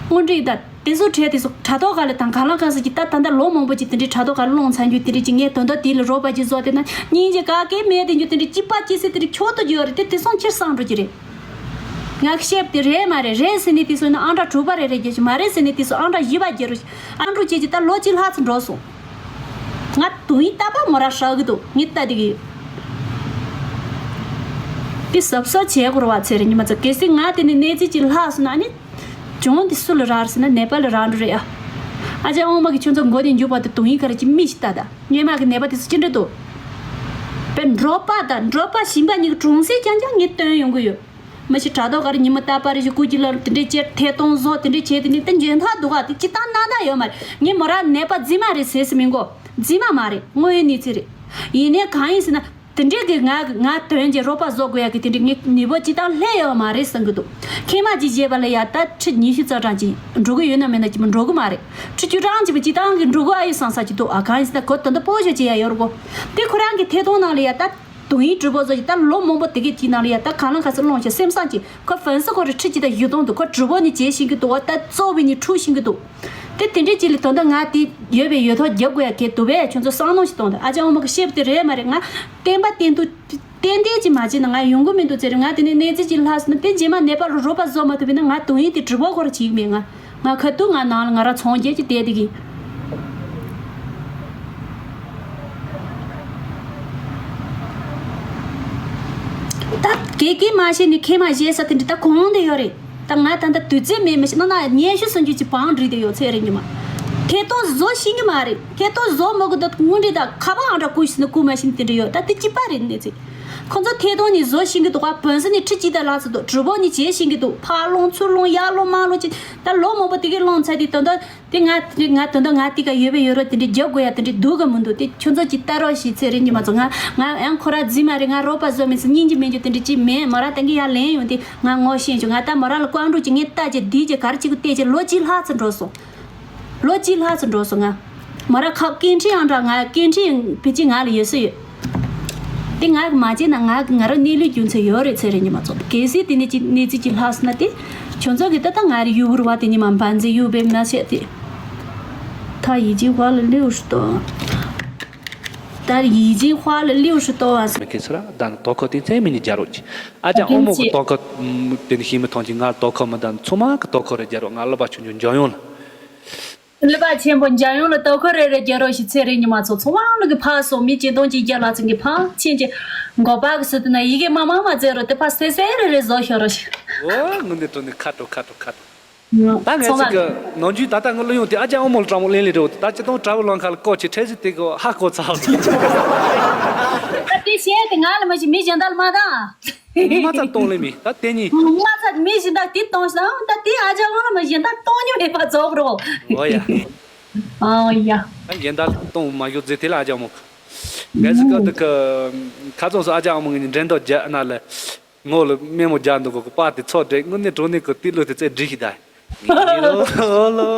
དངོས་འབྲེལ་ད། དེ་ཚོ་བྲལ་དེ་ཚོ་དྲ་ཐོག་ག་ལ་དང་ག་ལ་གང་ཟེར་གྱི་ད་ད་ལྟ་ལོ་མང་པོ་ཅིག་དེ་འདྲའི་དྲ་ཐོག་ག་ལ་སློང་ཚར་རྒྱུ་དེ་འདྲ་ཅིག་ངས་དོན་དག་དེ་ལ་རོགས་པ་ཅིག་བཟོ་དེ་ན་སྙིང་རྗེ་ག་གེ་མེད་དེ་རྒྱུ་དེ་འདྲ་ཅིག་པ་ཅི་སེ་དེ་འདྲ་ཁྱོད་དོ་རྒྱུ་ཡོད་རེད། དེ་དེ་སོང་ཕྱིར་སང་འགྲོ་གི་རེད། ང་གི་ཤེབ་དེ་རེད་མ་རེད། རེད་ཟེར་ནས་དེ་སོང་ན་ཨང་གྲངས་དྲུག་པ་རེ་རེ་རྒྱག་ཞིག་མ་རེད་ཟེར་ནས་དེ་སོང་ཨང་གྲངས་བཞི་པ་རྒྱག་རུ་ཨང་གྲངས་བཅས་ཀྱི་ད་ལོ་གཅིག་ལྷག་ཙམ་འགྲོ་སོང་། ང་དུང་ཡིག་ལྟ་པ་མོ་ར་ཧྲག་གི་འདུག་ངས་ལྟ་དེ་གི་ཡོད། དེ་གཟབ་གཟབ་བྱེད་དགོས་ར་བ་ཚེ་རིང་ཉི་མ་ཚོ་གལ་སྲིད་ང་དེ་ནས་གནས་ཚུལ་ཅིག་ལྷག་སོང་ན་ནི། གྱོང་འདི་སུ་ལ་རག་རེད་ཟེར་ན་ནད་པ་ལ་རག་འགྲོ་རེད་ཨ། ཨ་ཅག་དབང་མ་གི་ཁྱོད་ཚོ་མགོ་ནས་མཇུག་བར་དུ་དུང་ཡིག་ག་རེ་ཅིག་མི་ཞིག་ལྟ་ད་སྔས་མ་གི་ནད་པ་དེ་ཚོ་ཅི་འདྲ་འདུག་དཔེ་འབྲོག་པ་དང་འབྲོག་པ་གཞན་པ་གཉིས་ཀྱི་གྲོང་གསེབ་རྐྱང་རྐྱང་ངས་སྟོན་ཡོང་གི་ཡོད། མི་ཞིག་དྲ་ཐོག་ག་རེ་ཉི་མ་རྟག་པ་རེ་ཞིག་སྐུ་སྐྱིད་ལ་དེ་འདྲས་བྱས་ཐད་གཏོང་བཟོ་དེ་འདྲས་བྱས་དེ་ནས་དེ་འཇོན་ཐག་འདུག་ག་དེ་ཅི་ལྟར་སྣང་དག་ཡོད་མ་རེད། ངས་མོ་ར་ནད་པ་རྫི་མ་རེད་ཟེར་སི་མི་མགོ་རྫི་མ་མ་རེད། དངོས་ཡོད་གནས་ཚུལ་རེད། ཡིན་ནའི་གང་ཡིན་ཟེར་ན། དེ་འདྲས་ཀྱི་ང་ང་དོན་གྱི་རོགས་པ་བཟོ་དགོས་ཡ་གི་དེ་འདྲས་ངས་ནུས་པ་ཅི་ལྟར་སླེབས་ཡོད་མ་རེད་བསམ་གི་འདུག་ཁེ་མ་ཅིག་བྱས་པ་ལ་ཡ་ད་ཁྲི་ཉི་ཤུ་རྩ་གྲངས་ཅིག་འགྲོ་གི་ཡོད་ན་མེད་ན་ཅིག་མ་འགྲོ་གི་མ་རེད། ཁྲི་བཅུ་གྲངས་ཅིག་པ་ཅི་ལྟར་གི་འགྲོ་གི་ཨ་ཡོད་བསམ་ས་ཅིག་འདུག་ཨ་གང་ཡིན་ཟེར་ན་གོ་ད་ལྟ་སྤོ་བཤོ་བྱེད་ཡ་ཡོད་རེད་གོ་དེ་ཁོ་རང་གི་ཐད་གཏོང་ནང་ལ་ཡ་ད། 抖音直播做་ཅིག་ད་ལོ་མང་པོ་དེ་གའི་དེའི་ནང་ལ་ཡ་ད་གང་ལ་ག་ཚོད་སློང་བྱས་སེམས་བཟང་ཅིག་ཁོ་粉丝་ཁོ་རེ་ཁྲི་གཅིག་དང་བཞི་སྟོང་འདུག་ཁོ་直播་ནས་བྱེད་ཤེས་ཀྱི་འདུག་བ། ད་རྩོག་པའི་ནས་འཁྲུག་ཤེས་ཀྱི་འདུག་དེ་དེ་འདྲའི་ཅིག་ལ་ད་ལྟ་ང་དེ་ཡོད་པའི་ཡོད་ཐོག་རྒྱབ་དགོས་ཡ་གལ་འདུག་པས། ཁྱོད་ཚོ་བསམ་བློ་ཞིག་གཏོང་དང་། ཨ་ཅག་ཨོ་མོ་གི་བཤད་པ་དེ་རེད་མ་རེད། ང་བསྟན་པ་བསྟན་དུ་ཏན་ཏན་ཅིག་མ་བྱས་ན་ང་ཡོང་གི་མི་འདུག་ཟེར། ང་དེ་ནས་གནས་ཚུལ་ཅིག་ལྷག་སོང་ན་དེ་རྗེས་མ་ནད་པ་ལ་རོགས་པ་བཟོ་མ་ཐུབ་པས་ན་ང་དོན་ཡིན་དེ་直播་ཁོ་ར་བྱེད་ཀྱི་མེད། ང་ང་ཁ་ཐུག་ང་ནང་ལ་ང་རང་ཚོང་རྒྱག་གི་བསྡད་དེ་གི། ད་དགེ་རྒན་མ་བྱས་ནས་མཁས་མ་བྱས་ས་དེ་འདྲ་ད་གང་དུ་ཡོད་རེད། ད་ང་ད་ལྟ་དུས་ཚོད་མེད་མི་ཤེས་ན་ན་སྙན་ཞུ་སུན་ཆུ་ཅིག་བང་བསྒྲིགས་དེ་ཡོད་ཚད་རེད་ཉི་མ། ཐད་གཏོང་བཟོ་ཤེས་ཀྱི་མ་རེད། ཐད་གཏོང་བཟོ་མི་དགོས་ད་དངོས་འབྲེལ་ད་ཁ་པར་ཨང་གྲངས་བསྐུར་ཤེས་ན་བསྐུར་མ་ཤེས་ན་དེ་འདྲ་ཡོད། ད་དེ་གཅིག་པ་རེད་གནས་ཚུལ། ཁོ་ཚོ་ཐད་གཏོང་ནས་བཟོ་ཤེས་ཀྱི་འདུག་ག་བོན་སི་ནས་ཁྲི་གཅིག་དང་ལྷག་ཙམ་འདུག་གྲུ་བོ་ནས་བྱེད་ཤེས་ཀྱི་འདུག་ཕར་སློང་ཚུར་སློང་ཡར་སློང་མར་སློང་ཅིག་ད་ལོ་མང་པོ་དེ་གའི་སློང་ཚར་དུས་ད་ལྟ་དེ་ང་དེ་ང་ད་ལྟ་ང་དེ་ག་ཡོད་པའི་ཡོད་རོགས་དེ་འདྲའི་རྒྱབ་དགོས་ཡ་དེ་འདྲའི་འདུག་ག་མི་འདུག་དེ་ཁྱོད་ཚོ་ཅིག་ལྟ་རོགས་ཞེས་ཚེ་རིང་ཉི་མ་ཚོ། ང་ང་ཡང་ཁོ་ར་རྫི་མ་རེད། ང་རོགས་པ་བཟོ་མི་ཚེ་སྙིང་རྗེ་མེད་རྒྱུ་དེ་འདྲ་ཅིག་མེད། མོ་རང་ད་གིན་ཡར་ལེན་ཡོང་དེ་ང་ངོ་ཤེས་བྱུང་། ང་ད་མོ་རང་ལ་བཀའ་འགྲོ་ཅིག་ངས་ལྟ་ཅེས་འདི་ཅེས་ག་རེ་ཅིག་གི་བལྟས་ཅེས་ལོ་གཅིག་ལྷག་ཙམ་འགྲོ་སོང་། ལོ་གཅིག་ལྷག་ཙམ་འགྲོ་སོང་། ང་མོ་ར་ཁ་སྐད་འཕྲིན་ཡང་འདྲ་ང་སྐད་འཕྲིན་ཕལ་ཆེར་ང་ལ་ཡོད་ས་ཡོད། དེ་ང་གི་མ་བྱས་ན་ང་གི་ང་རང་གནས་ལུགས་རྒྱུ་མཚན་ཡོད་རེད་ཚེ་རིང་ཉི་མ་ཚོ། གལ་སྲིད་དེ་ནས་ཅིག་གནས་ཚུལ་ཅིག་ལྷག་སོང་ན་དེ་ཁྱོད་ཚོ་གི་ད་ལྟ་ང་རེ་ཡུ་གུར་བ་དེ་ཉི་མ་འབའ་འཛི་ཡུ་བེ་མ་བྱས་ཏེ།他已经花了六十多万。他已经花了六十多万。 མི་ཁེ་སི་ར་ད་ནི་དོ་ཁོ་དེ་ཚེ་མི་ནི་རྒྱ་རོགས་ཀྱི། ཨ་ཅག་ཨོ་མོ་གི་དོ་ཁོ་དེ་ནི་ཤི་མི་ཐོང་གི། ང་དོ་ཁོ་མི་ད་ནི་ཚོ་མ་གི་དོ་ཁོ་རེ་རྒྱ་རོགས། ང་ལ་བ་ཆུང་ཆུང་འཇམ་ཡོང་ལ། ཀླུ་པ་ཆེན་པོ་འཇམ་ཡོང་ལ་དོ་ཁུར་རེ་རེ་རྒྱག་རོགས་ཞེས་ཚེ་རིང་ཉི་མ་ཚོ་ཚོ་དབང་ལུག་གི་ཕག་སོང་མི་ཅི་གདོང་ཅི་རྒྱ་ལ་ཚིང་གི་ཕག་ཆེན་གྱི་མགོ་པ་གི་སུ་དུ་ན་ཡི་གེ་མ་མང་མ་བཙལ་རོགས་དེ་ཕག་སེ་སེ་རེ་རེ་བཟོ་ཤོག་རོགས་ཞེས། འོ་ངུ་འདི་འགྲོ་ནི་ཁ་དྲོ་ཁ་དྲོ་ཁ་དྲོ། ད་ངས་ཚོ་ཅིག་གི་ནང་རྒྱུས་ད་ལྟ་ངུ་ལ་ཡོང་དེ་ཨ་ཅག་ཨོ་མོ་ལ་དྲང་མོ་ལེན་ལེ་རེད། ད་ཅི་གདོང་དྲ་བ་ལང་ཁ་ལ་ཀོ་ཆེ་ཁྲེ་ཟི་དེ་གི་ཧ་གོ་ཚར། ད་དེ་བཤད་དེ་ང་ལ་མ་ཞིག་མི་གཞན་དག་ལ་མ་ད། མ་ཚ་གཏོང་ལེ་མི་ད་དེ་གཉིས། མ་ཚ་མི་གཞན་དག་དེ་གཏོང་ཞིང་ད་དེ་ཨ་ཅག་ཨོ་ལ་མ་གཞན་དག་གཏོང་མྱོང་མེད་པ་རྫོགས་རོགས། འོ་ཡ། ཨོ་ཡ། ད་གཞན་དག་གཏོང་མ་ཤོག་ཟེར་དེ་ལ་ཨ་ཅག་ཨོ་མོ། གལ་སྲིད་ཀ་དུ་ཀ་ཁ་ཚོང་སུ་ཨ་ཅག་ཨོ་མོ་ངེད་གཉིས་འགྲན་ཟླ་རྒྱག་ན་ལ། ངོ་ལ་སྨན་མོ་རྒྱག་འདུག་གོ་པ་དེ་ཚོ་འདྲེ་དངོས་གནས་དྲང་གནས་ཀོ་དེ་ལོ་དེ་ཚེ་འགྲིག་ཤི་ད། ངེད་ལོ་ཨོ་ལོ་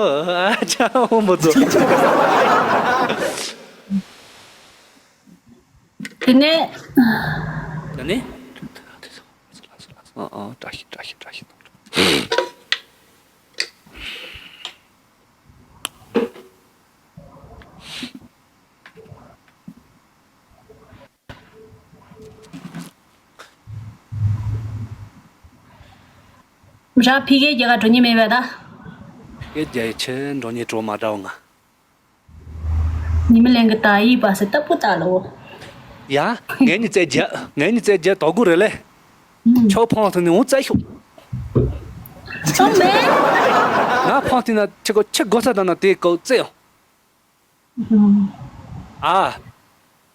ཨ་ཅག་ཨོ་མོ་ཚོ། དེ་ནས། ད་ནི། ཨ་ཨ་བཀྲ་ཤིས་བཀྲ་ཤིས་བཀྲ་ཤིས། ར་ཕི་གེ་རྒྱ་གར་འགྲོ་ཉེ་མེད་པས་ད། ཕི་གེ་རྒྱ་ཡི་ཆེ་འགྲོ་ཉེ་གྲོ་མ་འདྲ་བ་ང་། ཉི་མ་ལན་གི་ད་ཡིག་པ་སེ་ལྟ་བུ་ལྟ་ལོ། ཡ། ངས་ནི་རྩེ་རྒྱ་ངས་ནི་རྩེ་རྒྱ་དོ་གུ་རེ་ལེ། ཆོག་ཕང་ཐུན་ནི་འོང་རྩེ་ཤོག་ཚང་མེད། ང་ཕང་ཐུན་ན་ཁྱི་གོ་ཁྱི་གོ་ས་ད་ན་དེ་གོ་རྩེ་ཡོང་། ཨ།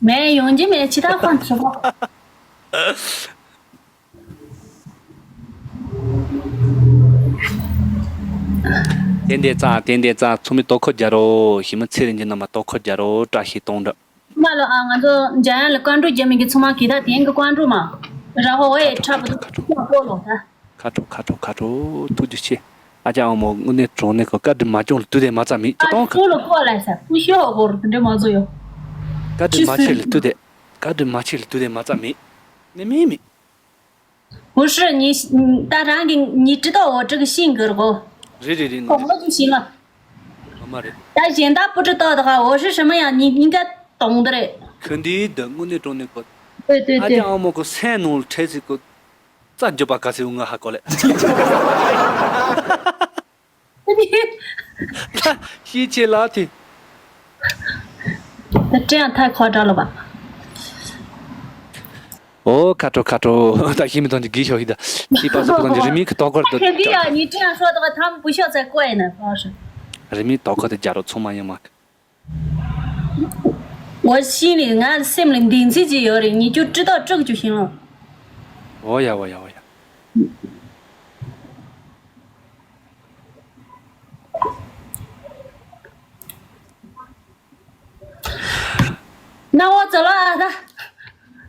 མེད་ཡོང་རྒྱུ་མེད་ཕྱི་ཐག་ཁོང་ཚོ། ཏན་ཏན་ཙང་ཏན་ཏན་ཙང་ཚོགས་མི་ལྟོ་ཁོ་རྒྱ་རོ་ཞི་མི་ཚེ་རིང་གི་རྣམ་པ་ལྟོ་ཁོ་རྒྱ་རོ་བཀྲ་ཤིས་གཏོང་འདྲ། མ་ལོ་ཨ་ང་ཚོ་འཇམ་དབྱངས་ལ་བཀའ་འགྲོ་རྒྱ་མི་གི་ཚོང་མ་གི་ད་དེང་གི་བཀའ་འགྲོ་མ་ར་ཧོ་ཨེ་ཁྲ་བུ་ཁྲ་བུ་ཁྲ་བུ་ཁྲ་བུ་ཁྲ་བུ་ཁྲ་བུ་ཁྲ་བུ་ཁྲ་བུ་ཁྲ་བུ་ཁྲ་བུ་ཐུགས་རྗེ་ཆེ། ཨ་ཅག་ཨ་མོ་དངོས་གནས་དྲང་གནས་ཁོ་བཀའ་དྲིན་མ་བྱུང་ལ་དུས་དེ་མ་ཚ་མེད་ཅི་གཏོང་ཁ། ཨ་ལོ་ཀོ་ལ་ས་པུ་ཤོ་གོར་དེ་འདྲ་མ་བཟོ་ཡོ། བཀའ་དྲིན་མ་ཆེ་ལ་དུས་དེ་བཀའ་དྲིན་མ་ཆེ་ལ་དུས་དེ་མ་ཚ་མེད། ནི་མེད་མེད། 不是你，你，他让给你知道我这个性格了不？ རེད་རེད་རེད། 懂了就行了。 ཨ་མ་རེད། 但现在不知道的话，我是什么样，你应该懂的嘞。 ཁོ་འདི་འདི་དངོས་གནས་དྲང་གནས་ཁོ། 对对对。 ཨ་ཅག་ཨ་མོ་ཁོ་སེམས་ནང་ལ་ཁྲེལ་སི་ཁོ། རྩ་འཇོག་པ་ག་ཚོད་ང་ཧ་གོ་ལེ། ཤི་ཆེ་ལ་དེ། 这样太夸张了吧？ ཨོ་ཁ་དྲོ་ཁ་དྲོ། ད་ཤི་མི་ཐོན་གྱི་གི་ཤོག་ཤི་ད། ཤི་པ་སོ་པ་ཐོན་གྱི་རི་མིག་གི་ཐོག་ཁར་དུ། ཁྱེད་འདི་ཡང་你这样说的话，他们不需要再怪呢，老师。 རི་མིག་ཐོག་ཁར་དུ་རྒྱ་རོ་ཚང་མ་ཡིན་མ། 我心里 ང་སེམས་ལ་འདི་འཛི་ཅི་ཡོད་རེད། 你就知道这个就行了。 ཨོ་ཡ་ཨོ་ཡ་ཨོ་ཡ། 那我走了啊，他。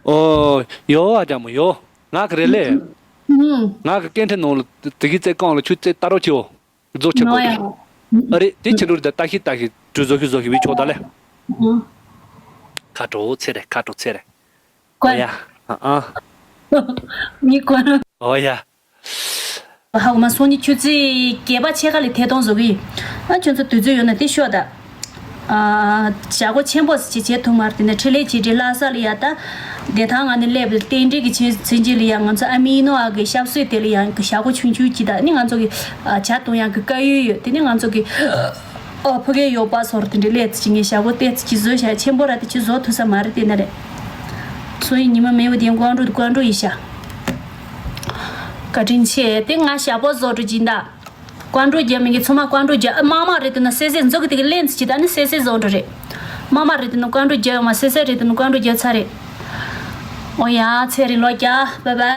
ཨོ་ཡོ་ཨ་ཅག་མོ་ཡོ། ང་གི་རེད་ལེ། ང་གི་སྐད་འཕྲིན་ནང་ལ་དེ་གི་རྩེ་གང་ལ་ཆུ་རྩེ་ལྟ་རོགས་བྱེའོ། རྫོགས་ཆེ་གོ་ཨ་རེད་དེ་ཆེ་འགྲོ་རེད་ད་ལྟ་ཤི་ལྟ་ཤི་གྲུ་བཟོ་ཤི་བཟོ་ཤི་བི་ཆོག་ད་ལེ། ཁ་དྲོ་ཚེ་རེད་ཁ་དྲོ་ཚེ་རེད། ཨོ་ཡ། ཨ་ཨ། མི་ཀོན། ཨོ་ཡ། ཧ་གོ་མ་སོང་ནི་ཆུ་ཚོད་བརྒྱད་པ་ཕྱེད་ཀ་ལ་ཐད་གཏོང་བཟོ་གི་ཡིན། ཨ་ཁྱོད་ཚོ་དུས་ཚོད་ཡོད་ན་དེ་ཤོག་ད། ཨ་བྱ་སྒོ་ཆེན་པོ་ཞིག་བྱེད་ཐུབ་མ་རེད། དེ་ནས་འཕྲིན་ལས་བྱེད་འདྲི་ལྷ་ས་ལ་ཡ་ད། བདེ་ཐང་ང་ནི་སླེབས་རྟེན་འབྲེལ་གྱི་ཆེ་ཚན་ཆེ་ལ་ཡ་ང་ཚོ་ཨ་མི་ནོ་ཨ་གི་ཞབས་སོས་དེ་ལ་ཡ་བྱ་སྒོ་ཆུང་ཆུང་ཅིག་ད་ནི་ང་ཚོ་གི་ཨ་བྱ་གཏོང་ཡག་གི་དཀའ་ཡོལ་ཡོད། དེ་ནི་ང་ཚོ་གི་ཨ་ཕ་གིའི་ཡོད་པ་སོར་དེ་འདྲ་སླེབས་ཚེ་ཅིག་ངས་བྱ་སྒོ་བལྟས་ཚེ་ཅིག་བཟོས་བྱ་ཆེན་པོ་ར་དེ་ཅིག་བཟོ་ཐུབ་ས་མ་རེད། དེ་ན་རེད། འཚོ་བའི་ཉི་མ་མེད་པ་དེ་ཀོང་ཀྲུག་ཀོང་ཀྲུག་ཡིན་ཤག་བཀའ་དྲིན་ཆེ། དེ་ང་ཞག་པོ་བཟོ་འགྲོ་གྱིན་ད། ཀོང་ཀྲུག་རྒྱབ་མི་གི་ཚང་མ་ཀོང་ཀྲུག་རྒྱབ། དམག་དམག་རེད་དུ་ན་སེ་སེ་འཛུག་གི་དེ་གི་ལན་ཚིག་ད་ནི་སེ་སེ་བཟོ་འགྲོ་རེད། དམག་དམག་རེད་དུ་ན་ཀོང་ཀྲུག་རྒྱབ་ཡོང་མ་སེ་སེ་རེད་དུ་ན་ཀོང་ཀྲུག་རྒྱབ་ཚར་རེད། ཨོ་ཡ་ཚེ་རིང་ལོ་རྒྱ། བཱའི་བཱའི།